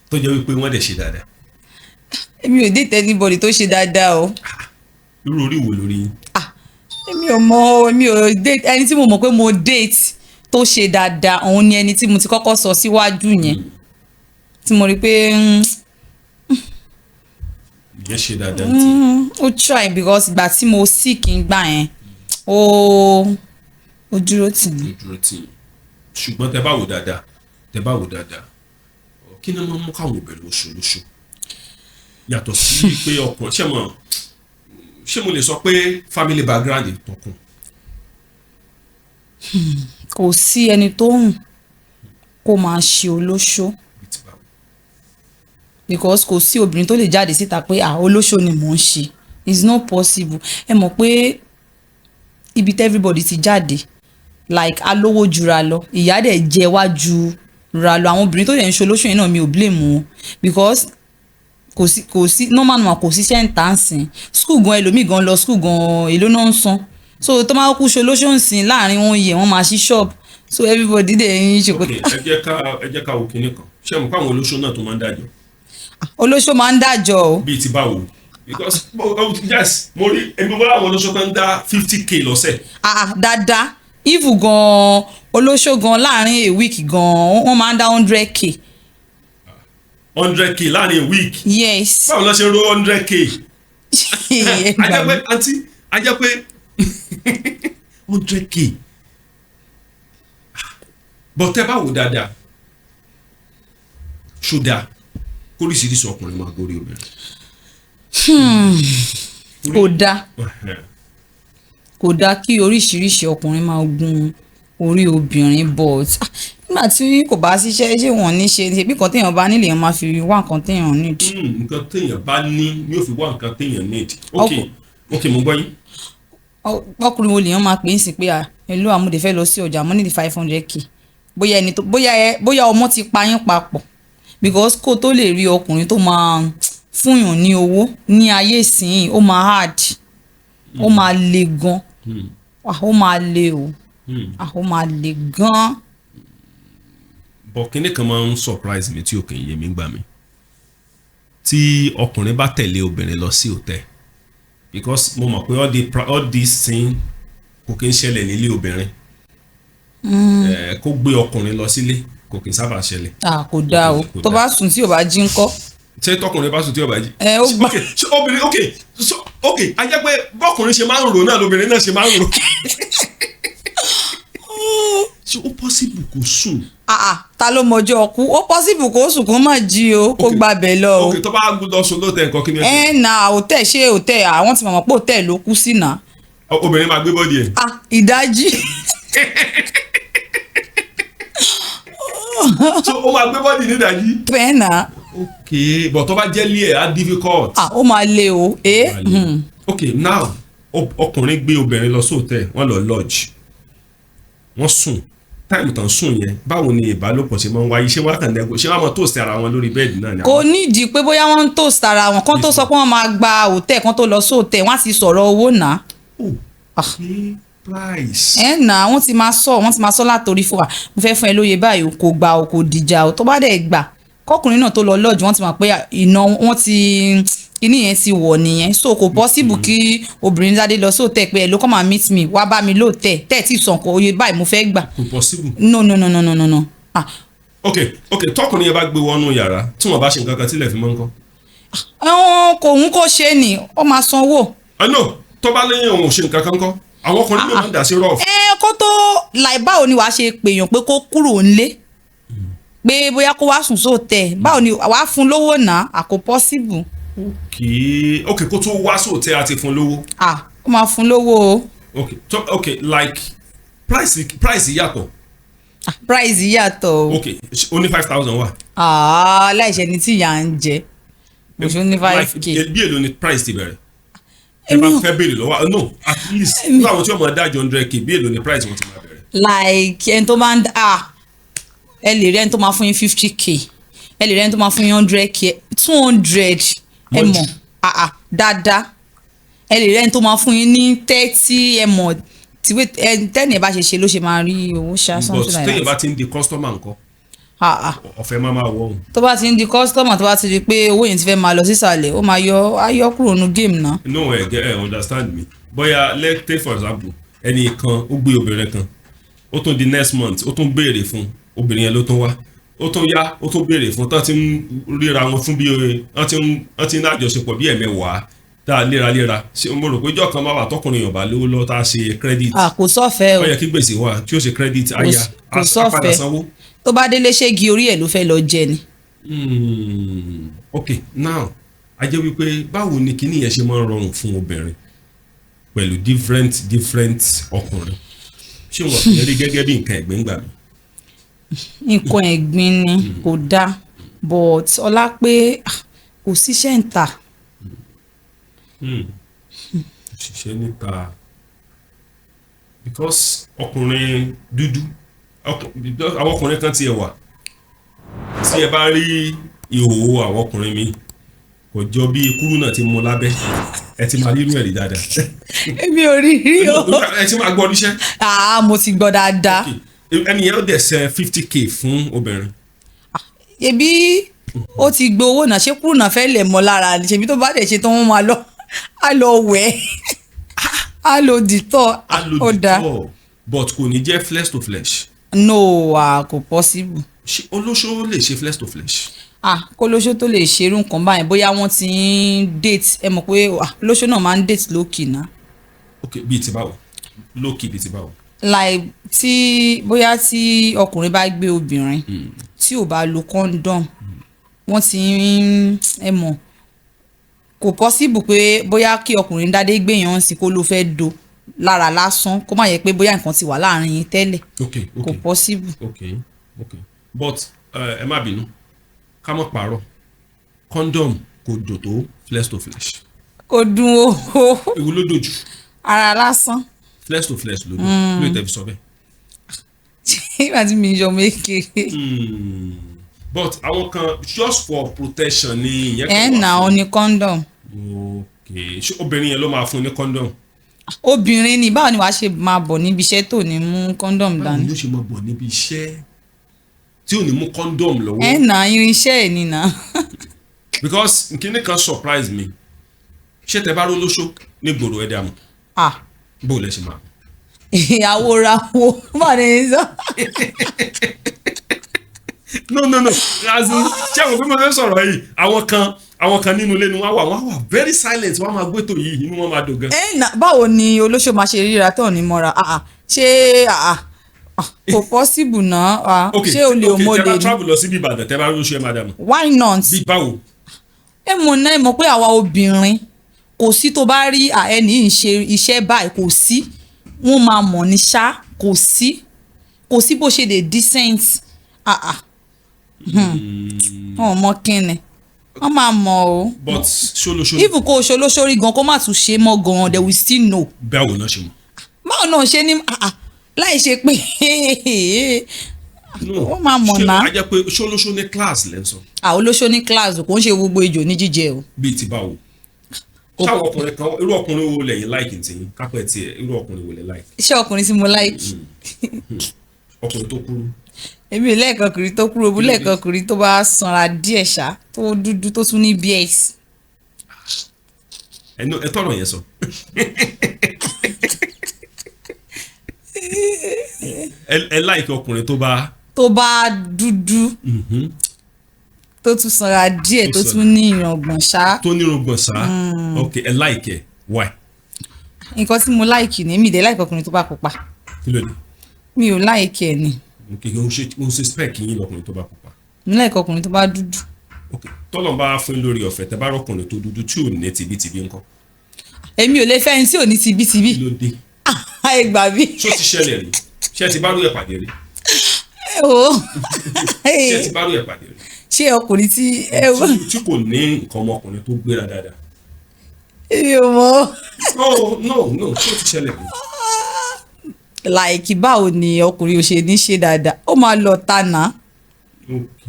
tó jẹ́ wípé wọ́n dẹ̀ ṣe dáadáa? Èmi ò date anybody tó ṣe dáadáa o. Irú orí wo lórí yín? Ah, èmi ò mọ, èmi ò date ẹni tí mo mọ̀ pé mo date tó ṣe dáadáa. Òun ni ẹni tí mo ti kọ́kọ́ sọ síwájú yẹn, tí mo rí pé Ìyẹn ṣe dáadáa tí ó try, because ìgbà tí mo sick ń gbà yẹn, ó dúró tì mí. Ó dúró tì yín. Ṣùgbọ́n tẹ́ bá wò dáadáa, tẹ́ bá wò dáadáa, kí ni wọ́n mú káwọn obìnrin oṣù lóṣù, yàtọ̀ sí pé ọkùnrin, ṣé mo, ṣé mo lè sọ pé family background tọkùn? Kò sí ẹni tó hùn kó máa ṣe olóṣó. Bíi ti báwo? Because kò sí obìnrin tó lè jáde síta pé, "Ah, olóṣó ni mò ń ṣe." It's not possible. Ẹ mọ̀ pé ibi tí everybody ti jáde, like alówó jura lọ, ìyá dẹ̀ jẹ wá ju ra lọ. Àwọn obìnrin tó dẹ̀ ń ṣe olóṣó yẹn náà, mi ò blame wọn, because kò sí normal normal, kò sí ṣẹ́ǹtà ń sìn. School gan, ẹlòmíì gan lọ school gan, èló náà ń san? So tó máa kú ṣe olóṣó ń sìn, láàrin wọn yẹ wọ́n máa ṣí shop, so everybody dẹ̀ ń ṣe kò. Ok, ẹ jẹ́ ká wo kinní kan. Ṣé mo kó àwọn olóṣó náà tó máa ń dájọ́? Olóṣó máa ń dájọ́ o. Bíi ti báwo? Because oh, yes, mo rí, èmi wọ́n, àwọn olóṣó tó ń dá 50K lọ́sẹ̀. Ah ah, dáadáa. If gan olóṣó gan, láàrin a week gan, wọ́n máa ń dá 100K. 100K láàrin a week? Yes. Báwo ló ṣe ń ro 100K? A jẹ́ pé, àǹtí, a jẹ́ pé 100K, but tẹ́ bá wò dáadáa, ṣó dáa kóríṣiríṣi ọkùnrin máa gorí obìnrin? Kò dáa, kò dáa kí oríṣiríṣi ọkùnrin máa gun orí obìnrin, but ah, nígbà tí kò bá ṣiṣẹ́, ṣé wọ́n ní ṣe bí nǹkan téèyàn bá nílò, èèyàn máa fi wá nǹkan téèyàn need. Nǹkan téèyàn bá ní ni yóò fi wá nǹkan téèyàn need. Ok. Ok, mo gbọ́ yín. Ọkùnrin wo lèèyàn máa pè é sí pé, "À, hello, àmúdé fẹ́ lọ sí ọjà, mo need 500K"? Bóyá ẹni tó, bóyá ẹ, bóyá ọmọ ti pa yín papọ̀, because kó tó lè rí ọkùnrin tó máa fúnyàn ní owó ní ayé ìsìn, ó máa hard, ó máa le gan. Ah, ó máa le o. Ah, ó máa le gan. But kinní kan máa ń surprise mi tí ò kì í yé mi gbà mí, tí ọkùnrin bá tẹ̀lé obìnrin lọ sí hotel, because mo mọ̀ pé all this thing kò kí ń ṣẹlẹ̀ nílé obìnrin. Kó gbé ọkùnrin lọ sílé, kò kí ń sábà ṣẹlẹ̀. Ah, kò dáa o. Kò Tó dáa. bá sùn tí ò bá jí ńkọ́? Ṣé tọkùnrin bá sùn tí ò bá jí? Ẹ, ó gbà. Ok, ṣé obìnrin, ok, so ok, a jẹ́ pé bọ́kùnrin ṣe máa ń rò náà lobìnrin náà ṣe máa ń rò. Ṣé ó possible kó sùn? Ah ah, ta ló mọjọ́ ọkú? Ó possible kó sùn kó má jí o, kó gbabẹ̀ lọ o. Ok, tó bá lọ sùn lóòótọ́ nǹkan, kí ni ẹ ṣe? Ẹ na hotel, ṣé hotel, àwọn ti mọ̀ pé hotel ló kú sí náà. Obìnrin máa gbé body ẹ̀. Ah, ìdájí. So ó máa gbé body ní ìdájí. Bẹ́ẹ̀ náà. Ok, but tó bá jẹ́ lé ẹ̀, á difficult. Ah, ó máa le o eh. Ok, now ọkùnrin gbé obìnrin lọ sí hotel, wọ́n lọ lodge, wọ́n sùn. Time tán sùn yẹn, báwo ni ìbálòpọ̀ ṣe máa ń wáyé? Ṣé wọ́n kàn dẹ́gbẹ́, ṣé wọ́n máa toast ara wọn lórí bed náà ni? Kò nídìí pé bóyá wọ́n ń toast ara wọn kán tó sọ pé wọ́n máa gba hotel. Kán tó lọ sí hotel, wọ́n á ti sọ̀rọ̀ owó náà. Oh, okay, price. Ẹ nà, wọ́n ti máa sọ látòrí fún wa, "Mo fẹ́ fún ẹ lóye báyìí o." Kò gbà o, kò dìjà o. Tó bá dẹ̀ gbà, kọkùnrin náà tó lọ lodge, wọ́n ti mọ̀ pé iná wọ́n ti kíní yẹn ti wọ̀ nìyẹn. So kò possible kí obìnrin jáde lọ sí hotel pé, "Hello, come and meet me, wá bá mi lóòtẹ̀ tẹ́ ẹ̀ tí sàn kò oye báyìí mo fẹ́ gbà." Kò possible. No, no, no, no, no, no, no, ah. Ok, tọkùnrin yẹn bá gbé wọnú yàrá, tí wọ́n bá ṣe nǹkan kan tílẹ̀ fi mọ́ nǹkan? Ẹ̀wọ̀n kò ń kó ṣe ni, ó máa sanwó. Ah no, tó bá lẹ́yìn òun ò ṣe nǹkan kan kọ́, àwọn ọkùnrin mi máa ń dà sí rough. Ẹ kó tó láì, báwo ni wàá ṣe pèèyàn pé kó kúrò ńlé, pé bóyá kó wá sùn sóòtẹ̀? Báwo ni wàá fún lówó náà? Àkó possible. Ok, kó tó wá sóòtẹ́, àti fún lówó. Ah, ó máa fún lówó o. Ok, so ok, like price yàtọ̀. Ah, price yàtọ̀ o. Ok, ó ní 5,000 wà. Ah, láìṣẹ́ ni tí ìyá ń jẹ mo ṣe ní 5K. Like, bí èlò ni price ti bẹ̀rẹ̀? Ẹ bá fẹ́ béèrè lọ́wọ́, no, at least nígbà àwọn tí wọ́n máa dájọ́ 100K, bí èlò ní price wọn ti máa bẹ̀rẹ̀? Like ẹni tó máa ń, ah, ẹ lè rí ẹni tó máa fún yín 50K, ẹ lè rí ẹni tó máa fún yín 100K, 200, ẹ Mọ́jú. mọ̀, ah ah, dáadáa. Ẹ lè rí ẹni tó máa fún yín ní 30, ẹ mọ̀, tíwé ẹ tẹ́ni ẹ bá ṣe ṣe ló ṣe máa rí owó ṣá, But something like téèyàn that. bá ti ń di customer nǹkan, Ah ah. ọ̀fẹ́ máa máa wọ̀ ọ́n. Tó bá ti ń di customer, tó bá ti di pé owó yẹn ti fẹ́ máa lọ sísàlẹ̀, ó máa yọ, á yọ kúrò nínú game náà. No, ẹ get, ẹ understand me. Bóyá let's take for example, ẹnì kan ó gbé obìnrin kan, ó tún di next month, ó tún béèrè fún, obìnrin yẹn ló tún wá. Ó tún yá, ó tún béèrè fún, tán ti ń ríra wọn fún bí wọ́n ti ń ní àjọṣepọ̀ bí ẹ̀mẹ́wàá tá a léraléra. Ṣé mo rò pé ìjọ kan máa wà tọkùnrin Yorùbá lówó lọ tá a ṣe credit? Ah, kò sọ́fẹ̀ẹ́ o. Ó yẹ kí gbèsè wà tí ó ṣe credit àyà Kò á sọ́fẹ̀ẹ́. padà sanwó. Tó bá délé, ṣégi orí ẹ̀ ló fẹ́ lọ jẹ ni. Ok, now a jẹ́ wípé báwo ni kinní yẹn ṣe máa ń rọrùn fún obìnrin pẹ̀lú different different ọkùnrin? Ṣé wọn kì í rí gẹ́gẹ́ bí nǹkan ẹ̀gbin gbà mí? Nǹkan ẹ̀gbin ni, kò dáa, but ọlá pé, ah, kò síṣẹ́ ń tà. Ṣiṣẹ́ níta, because ọkùnrin dúdú, because àwọn ọkùnrin kan tiẹ̀ wà tí ẹ bá rí ìhòòhò àwọn ọkùnrin mi, kò jọ bí kúrú náà ti mú lábẹ́. Ẹ ti máa rí irú ẹ̀ rí dáadáa. Èmi ò rí rí o. Ẹ ti máa gbọ́ níṣẹ́. Ah, mo ti gbọ́ dáadáa. Ẹni yẹn ó dẹ̀ ṣe 50K fún obìnrin. Ebi ó ti gbowó náà, ṣé kúrú náà fẹ́ lẹ̀ mọ́ lára ni? Ṣebí tó bá dẹ̀ ṣe tán, wọ́n máa lọ, á lọ wẹ̀, á lọ dìtọ̀. Á lo Ó dáa. dìtọ̀, but kò ní jẹ́ flesh to flesh. No, ah, kò possible. Ṣé olóṣó lè ṣe flesh to flesh? Ah, kó lóṣó tó lè ṣerú nǹkan báyìí, bóyá wọ́n ti ń date. Ẹ mọ̀ pé, ah, olóṣó náà máa ń date lókì náà. Ok, bíi ti báwo? Lókì bíi ti báwo? Like tí bóyá tí ọkùnrin bá gbé obìnrin tí ò bá lo condom, wọ́n ti ń, ẹ mọ̀, kò possible pé bóyá kí ọkùnrin dádé gbéyàn sí kó ló fẹ́ do lára lásán, kó má yẹ pé bóyá nǹkan ti wà láàrin yín tẹ́lẹ̀. Kò possible. Ok, but ẹ má bínú, ká mọ̀ pààrọ̀, condom kò dùn tó flesh to flesh. Kò dùn o. Èwo ló dùn jù? Ara lásán. Flesh to flesh ló dùn lóye tẹ́ fi sọ bẹ́ẹ̀. Nígbà tí mi ń yọ ọmọ ékeré. But àwọn kan, just for protection ni ìyẹn Ẹ kan wà nà ó fún. ní condom. Ok, ṣé obìnrin yẹn ló máa fún ní condom? Obìnrin ni. Báwo ni wàá ṣe máa bọ̀ níbi iṣẹ́ tó ní mú condom Báwo dání? ni ó ṣe máa bọ̀ níbi iṣẹ́ tí ò ní mú condom lọ́wọ́? Ẹ nà irinṣẹ́ ẹ̀ nìyà. Because nkíní kan surprise me. Ṣé tẹ bá ró lóṣó nígboro, ẹ dààmú? Ah. Bó lẹ ṣe máa? Ìyàwó ra wo bá ní sọ. No, no, no, as in, ṣé àwọn pé mo fẹ́ sọ̀rọ̀ yìí, àwọn kan nínú ilé ni wọ́n wà very silent, wọ́n máa gbé tó yìí, inú wọn máa dùn gan. Ẹ nà, báwo ni olóṣó máa ṣe ríra tó ní mọ́ra? Ah ah, ṣé, ah ah, ah, kò possible náà, ah. Ok. Ṣé olè ò Ok, mọ̀ tẹ lè bá ní. travel lọ síbi Ìbàdàn, tẹ bá rí oṣù, ẹ máa dààmú? Why not? Bí báwo? Ẹ mọ̀ náà, ẹ mọ̀ pé àwa obìnrin, kò sí tó bá rí, à, ẹni yìí ń ṣe iṣẹ́ báyìí, kò sí, wọ́n máa mọ̀ ní ṣá. Kò sí bó ṣe lè decent. Ah ah, wọn ò mọ kíni, wọ́n máa mọ̀ o. But ṣolóṣó Even kó o ṣe olóṣórí gan, kó má tún ṣe mọ́ gan, they will still know. Báwo náà ṣe mọ̀? Báwo náà ṣe ní, ah ah, láì ṣe pé No. wọ́n máa mọ̀ Ṣé náà. a jẹ́ pé ṣolóṣó ní class lẹ́ ń sọ? Ah, olóṣó ní class, kò ń ṣe gbogbo ejò ní jíjẹ o. Bíi ti báwo? Ṣáwọn ọkùnrin kan, irú ọkùnrin wo lẹ̀yin like tí kápẹ́ tiẹ̀? Irú ọkùnrin wo lẹ like? Ṣé ọkùnrin tí mo like? Ọkùnrin tó kúrú. Èmi ò lẹ́ẹ̀kan ọkùnrin tó kúrò bú, lẹ́ẹ̀kan ọkùnrin tó bá sanra díẹ̀ ṣá, tó dúdú, tó tún ní bs. Ẹnu ẹ tọrọ yẹn sọ. Ẹ like ọkùnrin tó bá Tó bá dúdú, tó tún sanra díẹ̀, tó Tó tún ní ìràngbọ̀n ṣá. Tó nírùngbọ̀n ṣá. Ok, ẹ like ẹ, why? Nǹkan tí mo like ni, èmi ì dẹ̀ like ọkùnrin tó bá pupa. Kí ló dé? Mi ò like ẹ̀ ni. Ok, òun ṣe spec yín lọkùnrin tó bá pupa? Mo like ọkùnrin tó bá dúdú. Ok, tọ́lọ̀ bá fún yín lórí ọ̀fẹ́, tẹ bá rọkùnrin tó dúdú tí ò ní tibítibí ńkọ́? Èmi ò lè fẹ́ ẹni tí ò ní tibítibí. Kí ló dé? Ẹ gbà mí. Ṣó ti ṣẹlẹ̀ rí? Ṣé ẹ ti bá rú ẹ̀ pàdé rí? Ẹ wò ó. Ṣé ẹ ti bá rú ẹ̀ pàdé rí? Ṣé ọkùnrin tí ẹ wò Tí kò ní nǹkan ọmọkùnrin tó gbéra dáadáa. Èmi ò mọ̀. No, no, no, ṣé ó ti ṣẹlẹ̀ rí? Like, báwo ni ọkùnrin ò ṣe ní ṣe dáadáa? Ó máa lọ ta náà. Ok,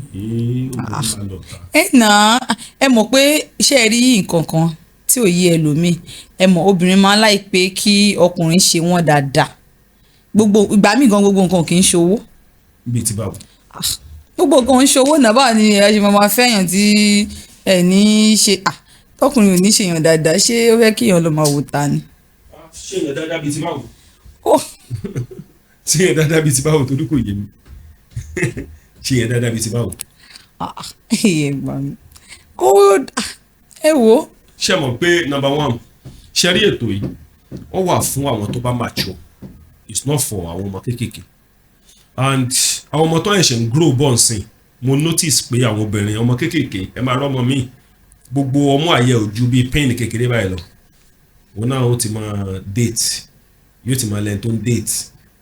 ó máa lọ ta. Ẹ nà, ẹ mọ̀ pé ṣé ẹ rí nǹkan kan tí ò yé ẹlòmíì? Ẹ mọ̀, obìnrin máa ń láì pé kí ọkùnrin ṣe wọ́n dáadáa. Gbogbo ìgbà míì gan, gbogbo nǹkan kì í ṣòwò. Bíi ti báwo? Gbogbo nǹkan ń ṣòwò náà. Báwo ni ẹ ṣe máa fẹ́yàn tí ẹ ní ṣe, ah, tọkùnrin ò ní ṣèyàn dáadáa? Ṣé ó fẹ́ kíyàn lọ máa wò ta ni? Ṣé yẹn dáadáa bíi ti báwo? Ó Ṣé yẹn dáadáa bíi ti báwo? Torí kò yé mi. Ṣé yẹn dáadáa bíi ti báwo? Ah, ẹ gbà mí kó, ah, ẹ wò ó. Ṣé mọ̀ pé number one, ṣe rí ètò yìí, ó wà fún àwọn tó bá mature. It's not for àwọn ọmọ kéékèèké and àwọn ọmọ tó ẹ̀ṣẹ̀ ń grow bọ̀ nsìn. Mo notice pé àwọn obìnrin, ọmọ kéékèèké, ẹ máa rọ́mọ míì, gbogbo ọmọ àyẹ̀ ò ju bíi pin kékeré báyìí lọ, òun náà ó ti máa date, yóò ti máa lẹ́ni tó ń date,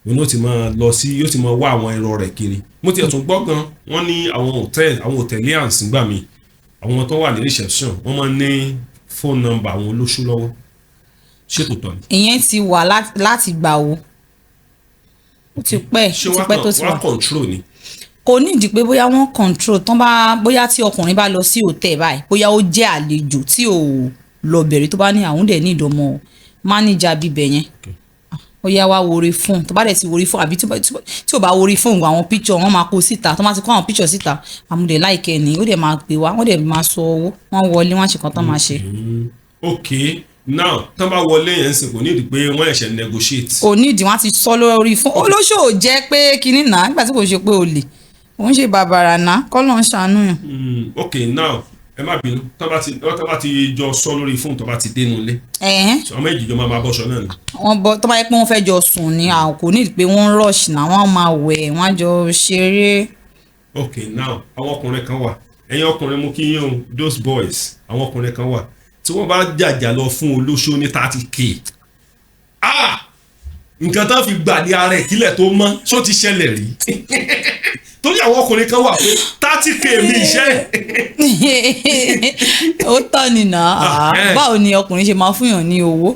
òun náà ti máa lọ sí, yóò ti máa wá àwọn ẹ̀rọ rẹ̀ kiri. Mo tiẹ̀ tún gbọ́ gan, wọ́n ní àwọn hotel, àwọn hoteliers gbà mí, àwọn tó wà ní reception, wọ́n máa ń ní phone number àwọn olóṣó lọ́wọ́. Ṣé kò tọ́ ni? Ìyẹn ti wà láti gbà wo, ó ti pẹ́. Ṣé Ó ti wọ́n pẹ́ tó ti wọ́n wà. control ni? Kò nídìí pé bóyá wọ́n control tán bá, bóyá tí ọkùnrin bá lọ sí hotel báyìí, bóyá ó jẹ́ àlejò tí ò lọ bẹ̀rẹ̀, tó bá ní àwọn dẹ̀ ní ìdánmọ̀ mánéjà bíbẹ̀ yẹn, ó yá, wá wo orí fóònù. Tó bá dẹ̀ ti wo orí fóònù, àbí tí ò bá wo orí fóònù, àwọn picture wọ́n máa kó síta. Tó máa ti kó àwọn picture síta, àmúdẹ̀ láìkẹ́ ni, ó dẹ̀ máa pè wá, wọ́n dẹ̀ máa sọ owó, wọ́n wọlé, wọ́n á ṣe kan tán máa ṣe. Ok, now tán bá wọlé yẹn ń sìn, kò nídìí pé wọ́n ẹ̀ṣẹ̀ negotiate? Kò nídìí, wọ́n á ti sọ lórí fóònù. Olóṣò jẹ́ pé kinní náà, nígbà tí kò ṣe pé olè òun ṣe bàbàrà náà, kọ́ ló ń ṣàánú yàn. Ok, now ẹ má bínú, tán bá ti jọ sọ lórí fóònù, tó bá ti dénú ilé, àwọn méjì jọ máa bọ́ṣọ náà ni? Wọ́n bọ́, tó bá yẹ pé wọ́n fẹ́ jọ sùn ni, àwọn kò ní pé wọ́n rush náà, wọ́n máa wẹ̀, wọ́n á jọ ṣeré. Ok, now àwọn ọkùnrin kan wà, ẹ̀yin ọkùnrin, mú kí yín o, those boys, àwọn ọkùnrin kan wà tí wọ́n bá jàjà lọ fún olóṣó ní 30K, ah, nǹkan tán fi gbà ní ara ìkílẹ̀ tó mọ́. Ṣó ti ṣẹlẹ̀ rí? Torí àwọn ọkùnrin kan wà pé 30K mi iṣẹ́. Ó tọ́ ni nà á. Ah. Báwo ni ọkùnrin ṣe máa fúnyàn ní owó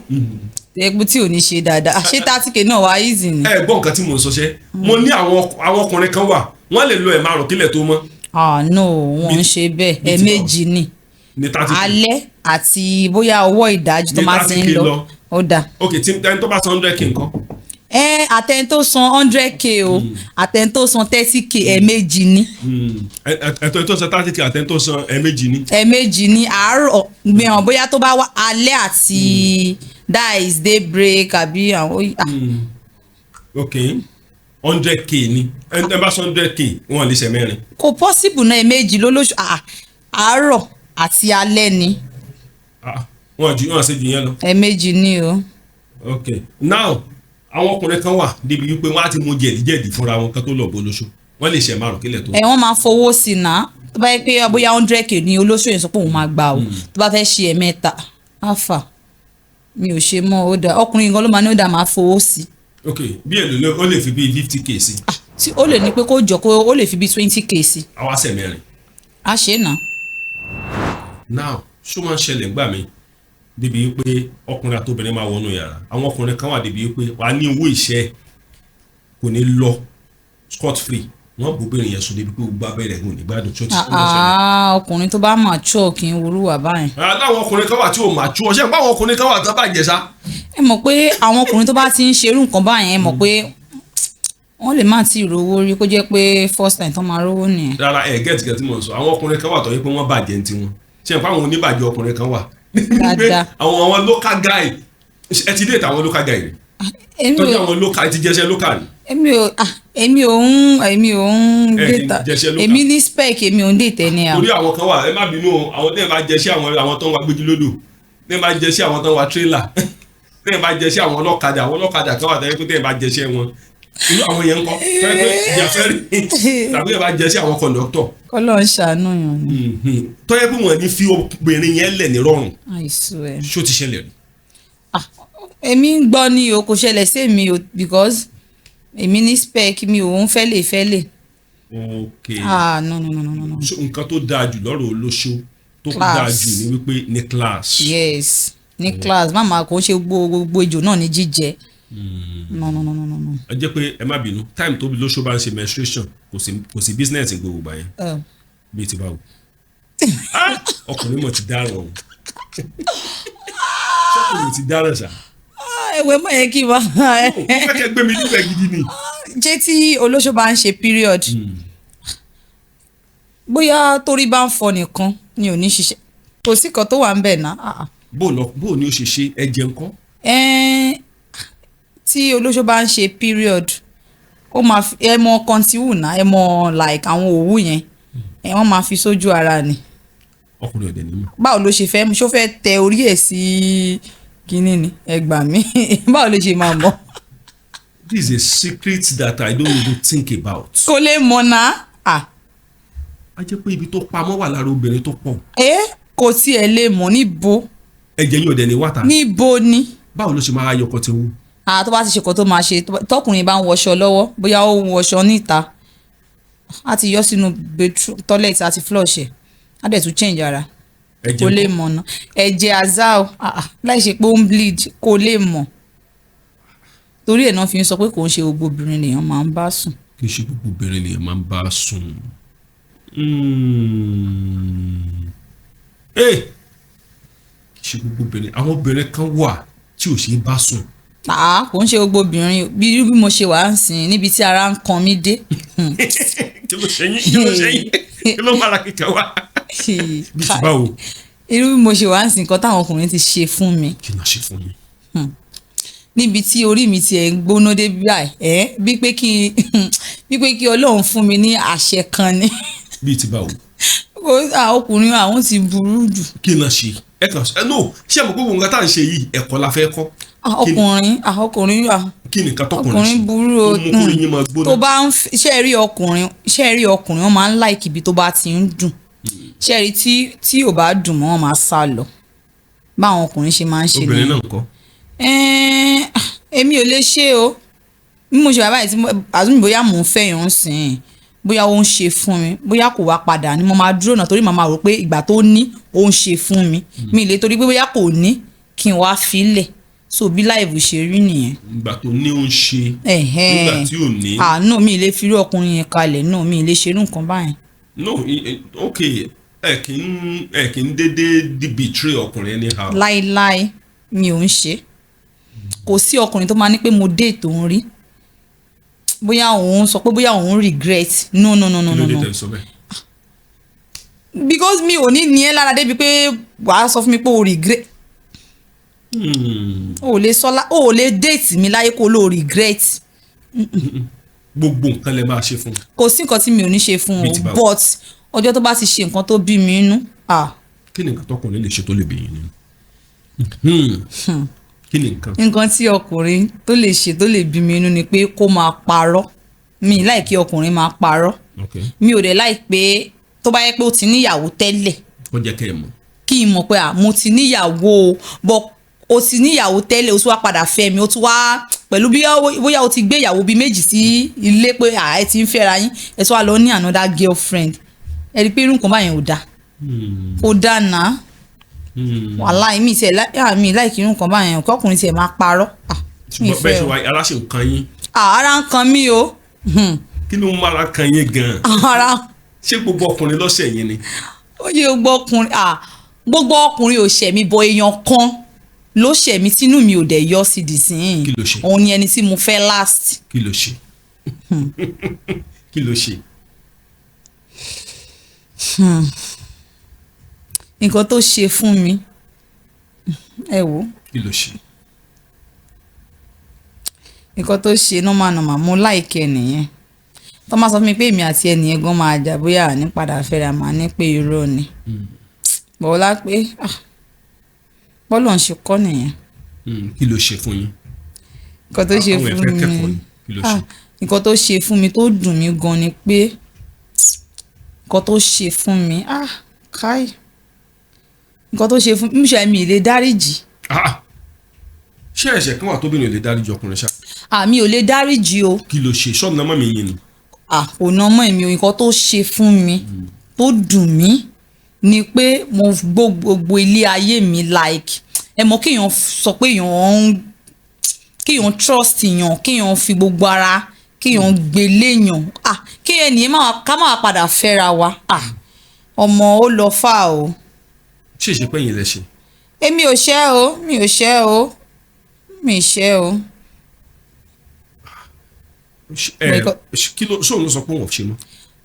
tẹ́gbẹ́ tí ò ní ṣe dáadáa? Ṣé 30K náà wá easy ni? Ẹ gbọ́ nǹkan tí mò ń sọ. Ṣe mo ní àwọn ọkùnrin kan wà, wọ́n lè lo ẹ̀ márùn kílẹ̀ tó mọ́. Ah, no, wọ́n ń ṣe bẹ́ẹ̀. Bí ti Ẹ̀ẹ̀mejì ni. Ní 30K? Alẹ́ àti bóyá ọwọ́ ìdájí tó Ní máa ti ń 30K lọ. lọ. Ó dáa. Ok, tí ẹni tó bá san 100K nǹkan? Ẹ àtẹni tó san 100K o, àtẹni tó san 30K, ẹ̀ẹ̀mejì ni. Ẹ̀tọ́ tó san 30K àtẹni tó san, ẹ̀ẹ̀mejì ni. Ẹ̀ẹ̀mejì ni, àárọ̀ gbìyànjú, bóyá tó bá wá alẹ́ àti that is day break àbí àwọn, ah. Ok, 100K ni ẹni tó bá san 100K, wọn lè ṣe mẹ́rin? Kò possible náà. Ẹ̀ẹ̀mejì lólóṣù, ah, àárọ̀ àti alẹ́ ni. Ah, wọn ju wọn ṣe ju yẹn lọ. Ẹ̀ẹ̀mejì ni o. Ok, now àwọn ọkùnrin kan wà débi wípé wọ́n á ti mu jẹ̀díjẹ̀dí fúnra wọn kan tó lọ bó lóṣù, wọ́n lè ṣe márùn kílẹ̀ tó. Ẹ wọ́n máa fowó sí i náà. Tó bá yẹ pé bóyá 100K ni olóṣù yẹn sọ pé òun máa gbà o, tó bá fẹ́ ṣe ẹ̀mẹ́ta, àfà mi ò ṣe mọ́, ó dà, ọkùnrin gan ló máa ní ó dà, máa fowó sí i. Ok, bí èlò ló ó lè fi bíi 50K sí? Ah, tí ó lè ní pé kó jọ kó ó lè fi bíi 20K sí. Àwa ṣe mẹ́rin. A ṣe é nà. Now, ṣó máa ń ṣẹlẹ̀ ńgbà mi débi wípé ọkùnrin àti obìnrin máa wọnú yàrá? Àwọn ọkùnrin kan wà débi wípé wàá ní owó ìṣẹ́ kò ní lọ scot free, wọ́n bóbìnrin yẹn sùn débi pé gbogbo abẹ́rẹ́ kò ní gbádùn. Ṣó ti ṣe máa ṣẹlẹ̀? Ah, ọkùnrin tó bá mature kì í wúrú wà báyìí. Láwọn ọkùnrin kan wà tí ò mature, ṣé báwọn ọkùnrin kan wà tó bàjẹ́ sá. Ẹ mọ̀ pé àwọn ọkùnrin tó bá ti ń ṣerú nǹkan báyẹn, ẹ mọ̀ pé wọ́n lè má ti rówó rí, kó jẹ́ pé first time tó máa rówó nìyẹn. Rárá, ẹ get get tí mo sọ. Àwọn ọkùnrin kan wà tó yẹ pé wọ́n bàjẹ́ ní tiwọn. Ṣé n pa àwọn oníbàjẹ́ ọkùnrin kan wà Dáadáa. Àwọn local guy, ẹ ti date àwọn local guy rí? Èmi Tọ́jú ò àwọn local, ẹ ti jẹ́ṣẹ́ local rí? Èmi ò, ah, èmi ò ń Ẹ kì í date. jẹ́ṣẹ́ local. Èmi ní spec, èmi ò ń date ẹni àwọn. Torí àwọn kan wà, ẹ má bínú o, àwọn tẹ́yìn bá jẹ́ṣẹ́ àwọn tó ń wa gbégi lódò, tẹ́yìn bá jẹ́ṣẹ́ àwọn tó ń wa tírélà, tẹ́yìn bá jẹ́ṣẹ́ àwọn ọlọ́kadà, àwọn ọlọ́kadà kan wà tẹ́yìn pé tẹ́yìn bá jẹ́ṣẹ́ wọn, irú àwọn yẹn ń kọ́ tẹ́yìn pé ìyàfẹ́ rí, tàbí tẹ́yìn bá jẹ́ṣẹ́ àwọn kọ̀ǹdọ́tọ̀. Kọ́lọ́ ń ṣàánú yàn ni. Tọ́yẹ́ pé wọ́n ní fi obìnrin yẹn lẹ̀ ní rọrùn. Àìsù ẹ̀. Ṣó ti ṣẹlẹ̀ rí? Ah, èmi ń gbọ́ ni o, kò ṣẹlẹ̀ sí èmi o, because èmi ní spec, mi ò ń fẹ́lẹ̀ fẹ́lẹ̀. Ok. Ah, no, no, no, no, no, no. So nǹkan tó dáa jù lọ́rọ̀ olóṣó tó Class. dáa jù ni wípé ní class. Yes. Ní class, má máa, kò ń ṣe gbogbo ejò náà ní jíjẹ. No, no, no, no, no, no. Ẹ jẹ́ pé ẹ má bínú, time tó lóṣó bá ń ṣe menstruation, kò sí business gbogbo ìgbà yẹn. Bíi ti báwo? Ah! Ọkùnrin mọ̀ ti dáràn o. Ṣọkùnrin ti dáràn ṣá? Ẹ̀wẹ̀ mọ̀ yẹn kí n wá. Ó fẹ́ kẹ́ gbé mi níbẹ̀ gidi ni. Ṣé tí olóṣó bá ń ṣe period, bóyá torí bá ń fọ nìkan ni ò ní ṣiṣẹ́, kò sí kan tó wà ń bẹ̀ ná. Ah, ah. Bó lọ, bó ni ó ṣe ṣe ẹ̀jẹ̀ ńkọ́? Ẹ́n, tí olóṣó bá ń ṣe period, ó máa fi ẹ mọ kọntíwù náà, ẹ mọ like àwọn òwú yẹn, ẹ wọ́n máa fi sójú ara ni. Ọkùnrin ọ̀dẹ̀ nínú. Báwo ló ṣe fẹ́, ṣó fẹ́ tẹ orí ẹ̀ sí kínní ni? Ẹ gbà mí, báwo ló ṣe máa mọ̀? This is a secret that I don't even think about. Kò lè mọ̀ náà. Ah. A jẹ́ pé ibi tó pamọ́ wà lára obìnrin tó pọ̀. Ẹ kò tiẹ̀ lè mọ̀ níbo. Ẹ̀jẹ̀ yóò dẹ̀ ní wàtà. Níbo ni? Báwo ló ṣe máa yọkọ tí wú? Ah, tó bá ti ṣe nǹkan tó máa ṣe, tọkùnrin bá ń wọṣọ lọ́wọ́, bóyá ó ń wọṣọ níta, á ti yọ sínú bedroom toilet, á ti flush ẹ̀, á dẹ̀ tún change ara. Ẹ̀jẹ̀ Kò lè ńkọ́? mọ̀ ná. Ẹ̀jẹ̀ azao, ah, ah, láì ṣe pé ó ń bleed, kò lè mọ̀. Torí ẹ̀ náà fi ń sọ pé kò ń ṣe gbogbo obìnrin lèèyàn máa ń bá sùn. Kì í ṣe gbogbo obìnrin lèèyàn máa ń bá sùn. Ee, kì í ṣe gbogbo obìnrin. Àwọn obìnrin kan wà tí ò ṣe é bá sùn. Ah, kò ń ṣe gbogbo obìnrin. Bí mo ṣe wà ń sìn níbi tí ara ń kan mí dé. Kí ló ṣe yín? Kí ló ṣe yín? Kí ló mára kíkà wá? Bí ti báwo? Irú bí mo ṣe wà ń sìn, nǹkan táwọn ọkùnrin ti ṣe fún mi. Kí ni a ṣe fún yín? Níbi tí orí mi tiẹ̀ ń gbóná dé báyìí, ẹ́ bí pé kí Ọlọ́run fún mi ní àṣẹ kan ni. Bí ti báwo? Ọkùnrin àwọn ti burú jù. Kí ni a ṣe? Ẹ kàn ẹ no, ṣé àmọ́ gbogbo nǹkan tá à ń ṣe yìí, ẹ̀kọ́ la fẹ́ kọ́. Ọkùnrin, ọkùnrin, Kí ni nǹkan tọkùnrin ṣe ọkùnrin burú o. tó mú kórìí yín máa gbóná? Tó bá ń ṣe rí ọkùnrin, ṣe rí ọkùnrin, wọn máa ń like ibi tó bá ti ń dùn. Ṣe rí, tí ò bá dùn mọ́, wọn máa sá lọ. Báwọn ọkùnrin ṣe máa ń ṣe Obìnrin nìyẹn. náà ńkọ́? Ẹ́n, èmi ò lè ṣe o. Bí mo ṣe wà báyìí, tí àtúntò bóyá mò ń fẹ́ yàn ń sìn, bóyá ó ń ṣe fún mi, bóyá kò wá padà ni, mo máa dúró náà, torí màá máa rò pé ìgbà tó ní ó ń ṣe fún mi, mi lè torí pé bóyá kò ní kí n wá filẹ̀. So bí life ṣe rí nìyẹn. Ìgbà tó ní ó ń ṣe, Ẹ̀hẹ́n. nígbà tí ò ní. Ah no, mi lè fi irú ọkùnrin yẹn kalẹ̀. No, mi lè ṣerú nǹkan báyẹn. No, ok, ẹ kì í dédé di betray ọkùnrin anyhow. Láíláí, mi ò ń ṣe. Kò sí ọkùnrin tó máa ní pé mo date òun rí, bóyá òun sọ pé bóyá òun regret. No, no, no, no. Kí ló No, dé no. tẹ̀ sọ bẹ́ẹ̀? Because mi ò ní ẹ lára débi pé wàá sọ fún mi pé o regret. O ò lè sọ o ò lè date mi láyé kó o regret. Gbogbo nǹkan lẹ máa ṣe fún un. Kò sí nǹkan tí mi ò ní ṣe fún Bíi ti o. báwo? But ọjọ́ tó bá ti ṣe nǹkan tó bí mi inú, ah. Kí ni nǹkan tọkùnrin lè ṣe tó lè bí yín nínú? Kí ni nǹkan? Nǹkan tí ọkùnrin tó lè ṣe tó lè bí mi inú ni pé kó máa parọ́. Mi láì kí ọkùnrin máa parọ́. Mi ò dẹ̀ láì pé tó bá yẹ pé ó ti níyàwó tẹ́lẹ̀, Kó jẹ́ kẹ́ ẹ mọ̀. kí n mọ̀ pé à, mo ti níyàwó o, but o ti níyàwó tẹ́lẹ̀, o tún wá padà fẹ́ mi, o tún wá pẹ̀lú bí bóyá o ti gbé ìyàwó bíi méjì sí ilé, pé à, ẹ ti ń fẹ́ra yín, ẹ tún wá lọ ní another girlfriend. Ẹ rí i pé irú nǹkan báyẹn ò dáa, kò dáa náà. Wàláì, mi tiẹ̀ mi láì kí irú nǹkan báyẹn, kí ọkùnrin tiẹ̀ máa parọ́. Ah, mi Ṣùgbọ́n bẹ́ẹ̀ fẹ́ ṣe o. wá, ara ṣe nǹkan yín. Ah, ara ń kan mí o. Kí ló ń mára kan yín gan-an? Ara Ṣé gbogbo ọkùnrin lọ́sẹ̀ yín ni? Ó yẹ gbogbo ọkùnrin, ah, gbogbo ọkùnrin ò ṣẹ̀ mí, bọ èèyàn kan ló ṣẹ̀ mí tínú mi ò dẹ̀ yọ sí dìsín. Kí ló ṣe? Òun ni ẹni tí mo fẹ́ last. Kí ló ṣe? Kí ló ṣe? Nǹkan tó ṣe fún mi, ẹ wò. Kí ló ṣe? Nǹkan tó ṣe normal normal, mo like ẹ nìyẹn. Tó máa sọ fún mi pé èmi àti ẹnìyẹn gan máa jà, bóyá àní padà fẹ́ra, màá ní pé irọ́ ni. Bọ́lá pé, ah, bọ́lọ̀ ń ṣe kọ́ nìyẹn. Kí ló ṣe fún yín? Nǹkan tó ṣe Àwọn fún ẹ̀fẹ́ kẹ́kọ̀ọ́ mi ni. Kí ló ṣe? Ah, nǹkan tó ṣe fún mi tó dùn mí gan ni pé nǹkan tó ṣe fún mi, ah, káì, nǹkan tó ṣe fún mi, ṣe mi ì lè dáríjì. Ah, ṣé ẹ̀ṣẹ̀ kan wà tóbìnrin ò lè dáríjì ọkùnrin ṣá? Ah, mi ò lè dáríjì o. Kí ló ṣe? Ṣọ́ọ̀nù náà mọ̀ mí yín ni? Ah, kò ná mọ́ èmi o. Nǹkan tó ṣe fún mi tó dùn mí ni pé mo gbó gbogbo ilé ayé mi, like Ẹ mọ̀ kéèyàn sọ pé èèyàn ń kéèyàn trust èèyàn, kéèyàn fi gbogbo ara, kéèyàn gbélé èèyàn, ah, kéèyàn nìyẹn máa ká máa padà fẹ́ra wa. Ah, ọmọ, ó lọ fà o. Ṣé ìṣe pé yín lẹ ṣe? Èmi ò ṣẹ́ o, mi ò ṣẹ́ o, mi ì ṣẹ́ o. Ẹ kí ló ṣóun ló sọ pé òun ò ṣe mọ́?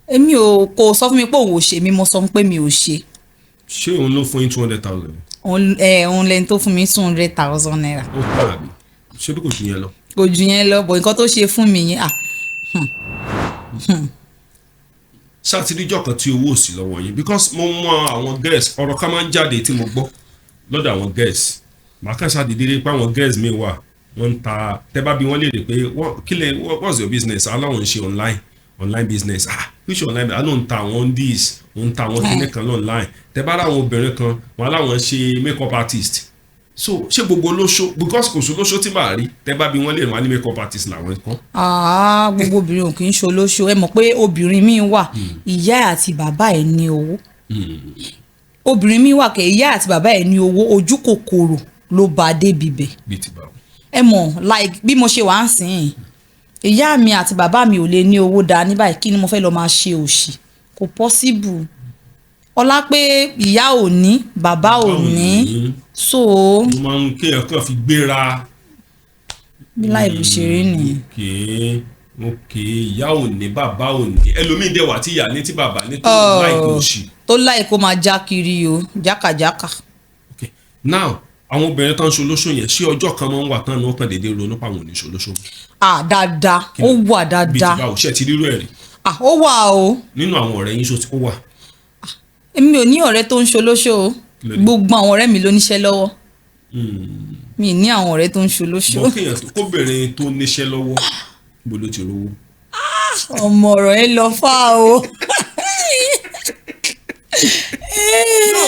Èmi ò, kò sọ fún mi pé òun ò ṣe, mi mo sọ fún pé mi ò ṣe. Ṣé òun ló fún yín 200,000? Òun ẹ, òun lẹni tó fún mi ₦200,000. Ó tán àbí? Ṣé bí kò ju yẹn lọ? Kò jù yẹn lọ, bọ̀ nǹkan tó ṣe fún mi yẹn, ah. Sátidíjọ́ kan tí owó ò sí lọ́wọ́ yín, because mo mọ àwọn girls, ọ̀rọ̀ kan máa ń jáde tí mo gbọ́ lọ́dọ̀ àwọn girls. Màá kàn ṣàdédé rí pé àwọn girls mi wà, wọ́n ń ta. Tẹ́ bá bí wọ́n léèrè pé kí lè, what's your business, aláwọ̀ ń ṣe online business. Ah, which online? Àná ń ta àwọn this, ń ta àwọn kíní kan online. Tẹ́ bá rà àwọn obìnrin kan, wọn aláwọ̀ ń ṣe makeup artist. So ṣé gbogbo olóṣó, because kò sí olóṣó tí màá rí, tẹ́ bá bí wọ́n léèrè, wọn á ní makeup artist làwọn kan. Ah, gbogbo obìnrin ò kì í ṣe olóṣó. Ẹ mọ̀ pé obìnrin míì wà, ìyá ẹ̀ àti bàbá ẹ̀ ní owó. Obìnrin míì wà kẹ́, ìyá àti bàbá ẹ̀ ní owó, ojú kòkòrò ló bá a débi bẹ̀. Bíi ti báwo? Ẹ mọ̀, like bí mo ṣe wà ń sìn yìí, ìyá mi àti bàbá mi ò lè ní owó dání báyìí, kí ni mo fẹ́ lọ máa ṣe òṣì? Kò possible. Ọlá pé ìyá ò ní, bàbá ò ní, so Mo máa ń kéèyàn kàn fi gbéra. Bí láìpẹ́ ṣe rí nìyẹn. Ok, ìyá ò ní, bàbá ò ní. Ẹlòmíín dẹ̀ wà tí ìyá ní, tí bàbá ní, tó láìpẹ́ òṣì. Tó láì kó máa já kiri o, jákàjákà. Ok, now àwọn obìnrin tó ń ṣolóṣó yẹn, ṣé ọjọ́ kan máa ń wà tán ni wọ́n kàn déédéé ronú pa àwọn ò ní ṣolóṣó? Ah, dáadáa, ó wà. Bíi ti Dáadáa. báwo? Ṣé ẹ ti rírú ẹ̀ rí? Ah, ó wà o. Nínú àwọn ọ̀rẹ́ yín, ṣó ti kó wà? Èmi ò ní ọ̀rẹ́ tó ń ṣolóṣó o. Kí ló dé? Gbogbo àwọn ọ̀rẹ́ mi ló níṣẹ́ lọ́wọ́. Mi ní àwọn ọ̀rẹ́ tó ń ṣolóṣó. Mọ kéèyàn kóbìnrin tó níṣẹ́ lọ́wọ́, níbo ló ti rówó? Ọmọ, ọ̀rọ̀ ẹ lọ fà o. No,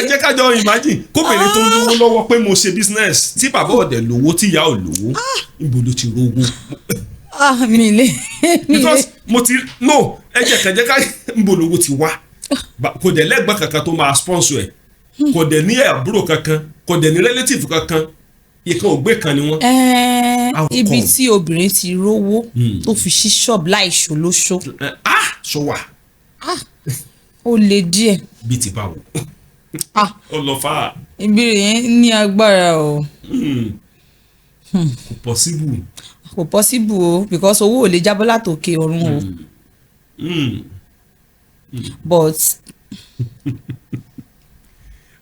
jẹ́ ká jọ imagine kóbìnrin tó lówó lọ́wọ́ pé mo ṣe business, tí bàbá ọ̀dẹ̀ lówó, tí ìyá ò lówó, níbo ló ti rówó? Ah, mi lè mi lè. Because mo ti no, ẹ jẹ́ ká níbo lówó ti wá. Kò dẹ̀ lẹ́gbọ́n kankan tó máa sponsor ẹ̀, kò dẹ̀ ní àbúrò kankan, kò dẹ̀ ní relative kankan, ìkan ògbé kan ni wọ́n. How Ibi come? tí obìnrin ti rówó tó fi ṣí ṣọ́ọ̀bù láì ṣolóṣó, Ah, sọ wà. Ó le díẹ̀. Bíi ti báwo? Ah. Ó lọ fà á. Ìbéèrè yẹn ní agbára o. Kò possible. Kò possible o, because owó ò lè jábọ́ látòkè ọ̀run o. But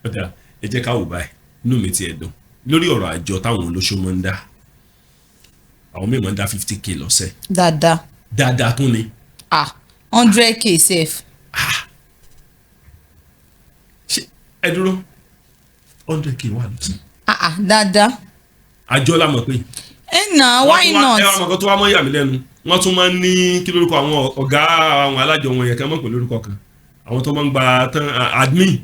Ọ̀dà, ẹ jẹ́ ká wò báyìí. Inú mi ti ẹ̀ dùn lórí ọ̀rọ̀ àjọ táwọn olóṣó máa ń dá. Àwọn míì máa ń dá 50K lọ́sẹ̀. Dáadáa. Dáadáa tún ni. Ah, 100K sef. Ṣé ẹ dúró, 100K wà lọ́sẹ̀? Ah ah, dáadáa. Àjọ la mọ̀ pé Ẹ nà, why not? Ẹ wá mọ̀ kan tó wá mọ́ yà mí lẹ́nu, wọ́n tún máa ń ní kí lórúkọ àwọn ọ̀gá àwọn alájọ wọn yẹn kan mọ̀ pé lórúkọ kan, àwọn tó máa ń gba tán, admin.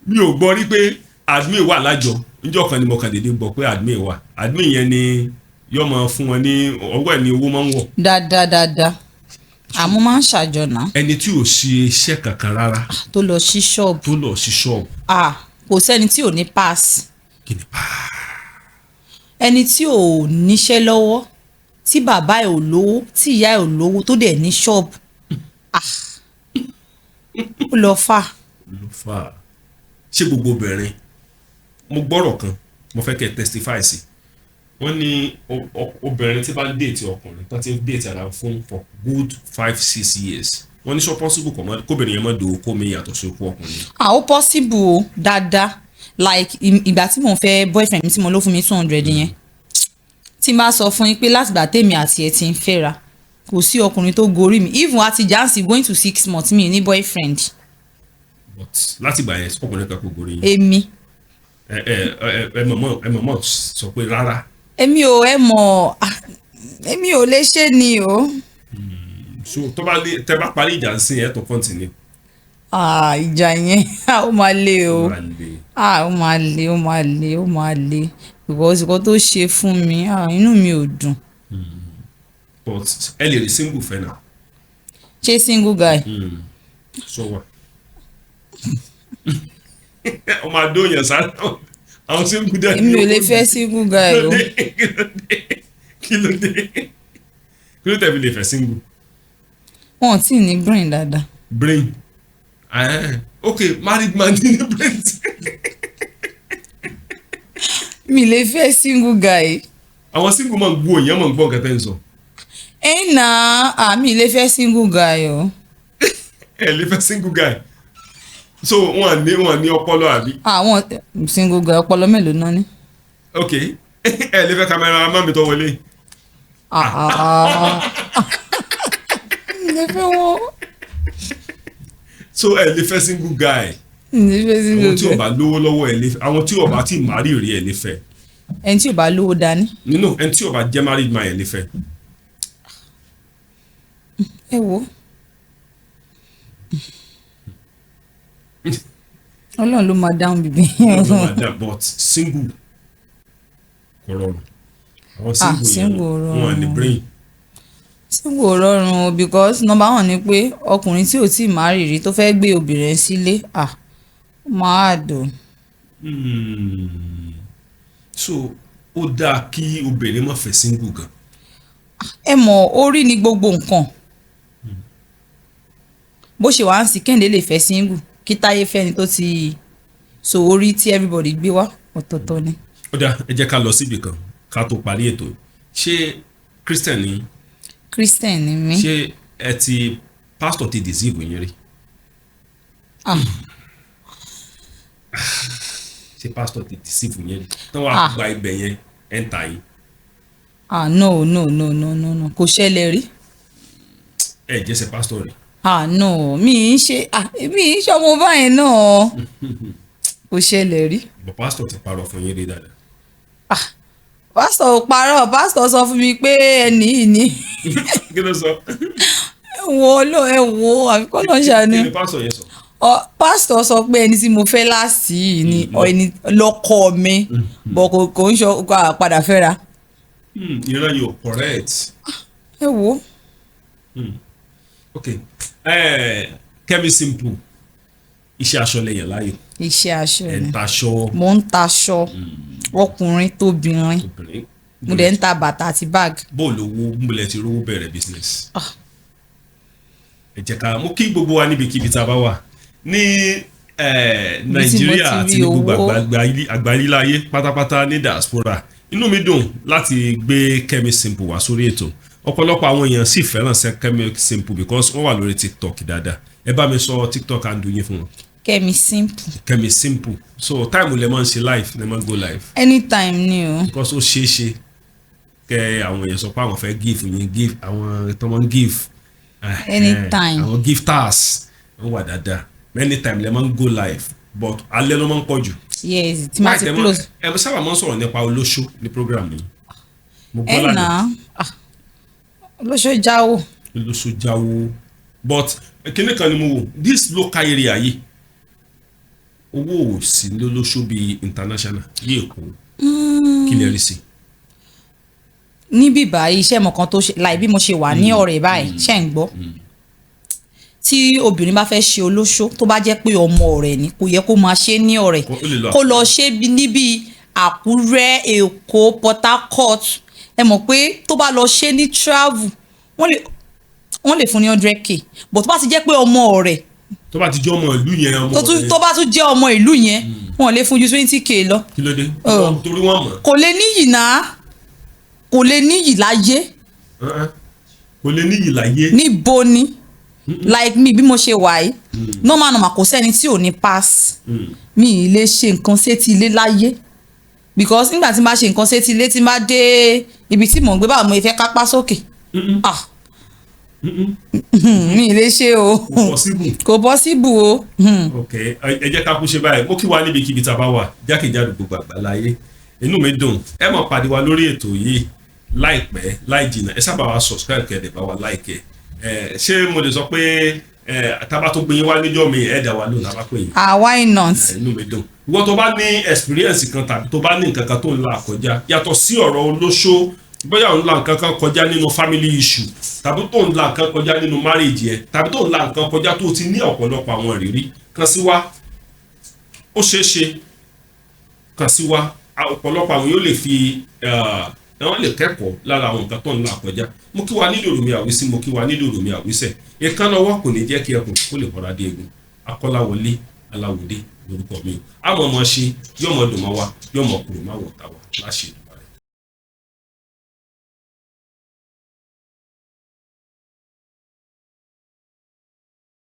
Mi ò gbọ́ rí pé admin wà lájọ. Níjọ́ kan ni mo kàn déédéé gbọ́ pé admin wà. Admin yẹn ni yóò máa fún wọn ní ọwọ́ ẹ̀ ní owó máa ń wọ̀. Dáadáa dáadáa, àmọ́ máa ń ṣàjọ náà. Ẹni tí ò ṣe iṣẹ́ kankan rárá, tó lọ sí ṣọ́ọ̀bù, tó lọ sí ṣọ́ọ̀bù. Ah, kò sẹ́ni tí ò ní pass. Kí ni pa? Ẹni tí ò níṣẹ́ lọ́wọ́, tí bàbá ẹ̀ ò lówó, tí ìyá ẹ̀ ò lówó, tó dẹ̀ ní ṣọ́ọ̀bù, ah, ó lọ fà. Ló fà á. Ṣé gbogbo obìnrin, mo gbọ́rọ̀ kan, mo fẹ́ kẹ́ ẹ testify sí. Wọ́n ní obìnrin tí bá ń date ọkùnrin, tó ti ń date ara fún for good 5-6 years, wọ́n ní sọ possible kọ̀ mọ́ kóbìnrin yẹn mọ́ dòwó kó mi yàtọ̀ sí okú ọkùnrin? Ah, ó possible o, dáadáa. Like ìgbà tí mò ń fẹ́ boyfriend mi tí mo ló fún mi 200 yẹn, tí n bá sọ fún yín pé látìgbà tèmi àti ẹ̀ ti ń fẹ́ra, kò sí ọkùnrin tó gorí mi. Even àti jansi going to 6 months, mi ní boyfriend. But láti ìgbà yẹn, ọkùnrin kan kò gorí yín? Èmi. Ẹ mọ̀mọ́ sọ pé rárá. Èmi ò, ẹ mọ̀, ah, èmi ò lè ṣe ni o. So tó bá lé, tẹ bá parí ìjà ń sìn, ẹ tó continue? Ah, ìjà yẹn, ó máa le o. Máa le. Ah, ó máa le, ó máa le, ó máa le, because nǹkan tó ṣe fún mi, ah, inú mi ò dùn. But ẹ lè rí single fẹ́ náà? Ṣé single guy? Sọ wà. Ọmọ adóyàn sáré àwọn single dẹ̀. Èmi ò lè fẹ́ single guy o. Kí ló dé? Kí ló dé? Kí ló tẹ̀ fi lè fẹ́ single? Wọn ò tí ì ní brain dáadáa. Brain? Ah, ok, married man ní brain. Mi lè fẹ́ single guy. Àwọn single man gbọ́, èèyàn máa ń gbọ́ nǹkan tẹ́ ń sọ. Ẹ nà á, mi lè fẹ́ single guy o. Ẹ lè fẹ́ single guy, so wọn ní ọpọlọ, àbí? Àwọn single guy, ọpọlọ mélòó náà ni? Ok, ẹ lè fẹ́ cameraman mi tó wọlé? Ah, ah, ah. Mi lè fẹ́ wọn. So ẹ lè fẹ́ single guy? Mi lè fẹ́ single Àwọn tí ò guy. bá lówó lọ́wọ́, ẹ lè fẹ́? Àwọn tí ò bá tí marry rí, ẹ lè fẹ́? Ẹni tí ò bá lówó dání. Nínú ẹni tí ò bá jẹ́ married man, ẹ lè fẹ́? Ẹ wo, Ọlọ́run ló máa dáhùn bíbí. Ló máa dà, but single kò rọrùn, àwọn Ah, single yẹn single ò rọrùn. wọn ní brain. Single ò rọrùn o, because number one ni pé ọkùnrin tí ò tí ì marry rí tó fẹ́ gbé obìnrin sílé, ah, ó máa dùn. So ó dáa kí obìnrin má fẹ́ single gan? Ẹ mọ̀, orí ni gbogbo nǹkan. Bó ṣe wà ń sìn, Kẹ́hìndé lè fẹ́ single, kí Táyé fẹ́ni tó ti so. Orí tí everybody gbé wá, ọ̀tọ̀ọ̀tọ̀ ni. Ó dáa, ẹ jẹ́ ká lọ síbì kan ká tó parí ètò. Ṣé Christian ni? Christian ni mí. Ṣé ẹ ti pastor ti deceive yín rí? Ah. Ṣé pastor ti deceive yín rí tán wàá Ah. gba ibẹ̀ yẹn ẹ̀ ń ta yín? Ah, no, no, no, no, no, no, kò ṣẹlẹ̀ rí. Ẹ jẹ́sẹ̀ pastor rí? Ah, no, mi ń ṣe, ah, mi ń ṣọmọ báyẹn náà, kò ṣẹlẹ̀ rí. But pastor ti parọ́ fún yín rí dáadáa? Ah, pásítọ̀ ò parọ́. Pásítọ̀ sọ fún mi pé ẹnì yìí ni. Kí ló sọ? Ẹ wo ló, ẹ wo, àfikún náà ṣàánú. Kí ni pastor yẹn sọ? Pásítọ̀ sọ pé ẹni tí mo fẹ́ láàsì yìí ni ẹni lọ́kọ mi, bọ̀ kò ń ṣe kò padà fẹ́ra. Ìran yìí ò correct. Ẹ wo. Ok, Kẹ́mi Simple, iṣẹ́ aṣọ lẹ́yìn láàyò? Iṣẹ́ aṣọ Ẹ̀ ni. ń taṣọ? Mo ń taṣọ ọkùnrin tóbìnrin. Obìnrin. Mo dẹ̀ ń ta bàtà àti báàgì. Bó lówó múlẹ̀ ti rówó bẹ̀rẹ̀ business? Ah. Ẹ jẹ́ ká mú kí gbogbo wa níbikíbi tá a bá wà ní Ibi tí mo Nàìjíríà ti àti rí ní gbogbo owó. Àgbáyé pátápátá ní diaspora, inú mi dùn láti gbé Kẹ́mi Simple wá sórí ètò. Ọ̀pọ̀lọpọ̀ àwọn èèyàn sì fẹ́ràn Kẹ́mi Simple because wọ́n wà lórí TikTok dáadáa. Ẹ bá mi sọ TikTok handle yín fún wọn. Kẹ́mi Simple. Kẹ́mi Simple. So time lẹ máa ń ṣe live, lẹ máa ń go live? Anytime ni o. Because ó ṣeé ṣe kẹ àwọn èèyàn sọ pé àwọn fẹ́ give yín, give àwọn tó máa ń give. Anytime. Àwọn gifters wọ́n wà dáadáa. Anytime lẹ máa ń go live, but alẹ́ ló máa ń pọ̀ jù. Yes, tí máa ti Why tẹ close. Ẹ sábà máa ń sọ̀rọ̀ nípa olóṣó ní program yìí, mo Ẹ gbọ́ nà lánàá. á, olóṣó jáwó. Olóṣó jáwó, but kíní kan ni mo wò, this local area yìí, owó ò sí lólóṣó bíi international ní Èkó. Kí lè rí sí? Níbí báyìí, iṣẹ́ mọ̀ kan tó ṣe láì bí mo ṣe wà ní ọ̀rẹ́ báyìí, ṣe ń gbọ́, tí obìnrin bá fẹ́ ṣe olóṣó, tó bá jẹ́ pé ọmọ ọ̀rẹ́ ni, kò yẹ kó máa ṣe ní ọ̀rẹ́. Ó lè lọ Kó lọ ṣe níbi Àkúrẹ́, Èkó, Port Harcourt. Ẹ mọ̀ pé tó bá lọ ṣe ní travel, wọ́n lè fún ní 100K, but tó bá ti jẹ́ pé ọmọ ọ̀rẹ́ Tó bá ti jẹ́ ọmọ ìlú yẹn, ọmọ tó tún ọ̀rẹ́. tó bá tún jẹ́ ọmọ ìlú yẹn, wọ́n lè fún ju 20K lọ. Kí ló dé? Oh. Torí wọ́n mọ̀. Kò lè níyì náà, kò lè níyì láyé. Uh-uh. Kò lè níyì láyé? Níbo ni? Like me, bí mo ṣe wà yìí, normal normal, kò sẹ́ni tí ò ní pass. Mi ì lè ṣe nǹkan sétí ilé láyé, because nígbà tí n bá ṣe nǹkan sétí ilé, tí n bá dé ibi tí mò ń gbé, báwo mo fẹ́ kápá sókè? Ah, mi ì lè ṣe o. Kò possible. Kò possible o. Ok, ẹ jẹ́ ká kú ṣe báyìí. Mo kí wa níbikíbi tá a bá wà jákèjádò gbogbo àgbáláyé. Inú mi dùn. Ẹ máa pàdé wa lórí ètò yìí láìpẹ́ láì jìnnà. Ẹ sábà wa subscribe, kẹ́ ẹ dẹ̀ bá wa like. Ẹ ṣé mo lè sọ pé ẹ tábà tó gbé yín wá níjọ́ mi, ẹ dà wá lóhùn tábà pè yín? Ah, why not? Inú mi dùn. Ìwọ tó bá ní experience kan tàbí tó bá ní nǹkan kan tó ń là kọjá yàtọ̀ sí ọ̀rọ̀ olóṣó, bóyá òun la nǹkan kan kọjá nínú family issue, tàbí tó ń la nǹkan kọjá nínú marriage yẹ, tàbí tó ń la nǹkan kọjá, tó ti ní ọ̀pọ̀lọpọ̀ àwọn ìrírí kan sí wa. Ó ṣeé ṣe, kàn sí wa. Ọ̀pọ̀lọpọ̀ àwọn yóò lè fi wọ́n lè kẹ́kọ̀ọ́ lára àwọn nǹkan tó ń là kọjá. Mo kí wa nílò òrùmí àwísí, mo kí wa nílò òrùmí àwísẹ̀. Ìkànnì ọwọ́ kò ní jẹ́ kí ẹkùn kó lè kọ́ra dé egun. Akọ́láwọlé Aláwòdé lórúkọ mi o. Àmọ́ ọmọ ṣe yọmọ dùn mọ́ wa, yọmọ kúrò má wọ̀ tá wa láṣẹ.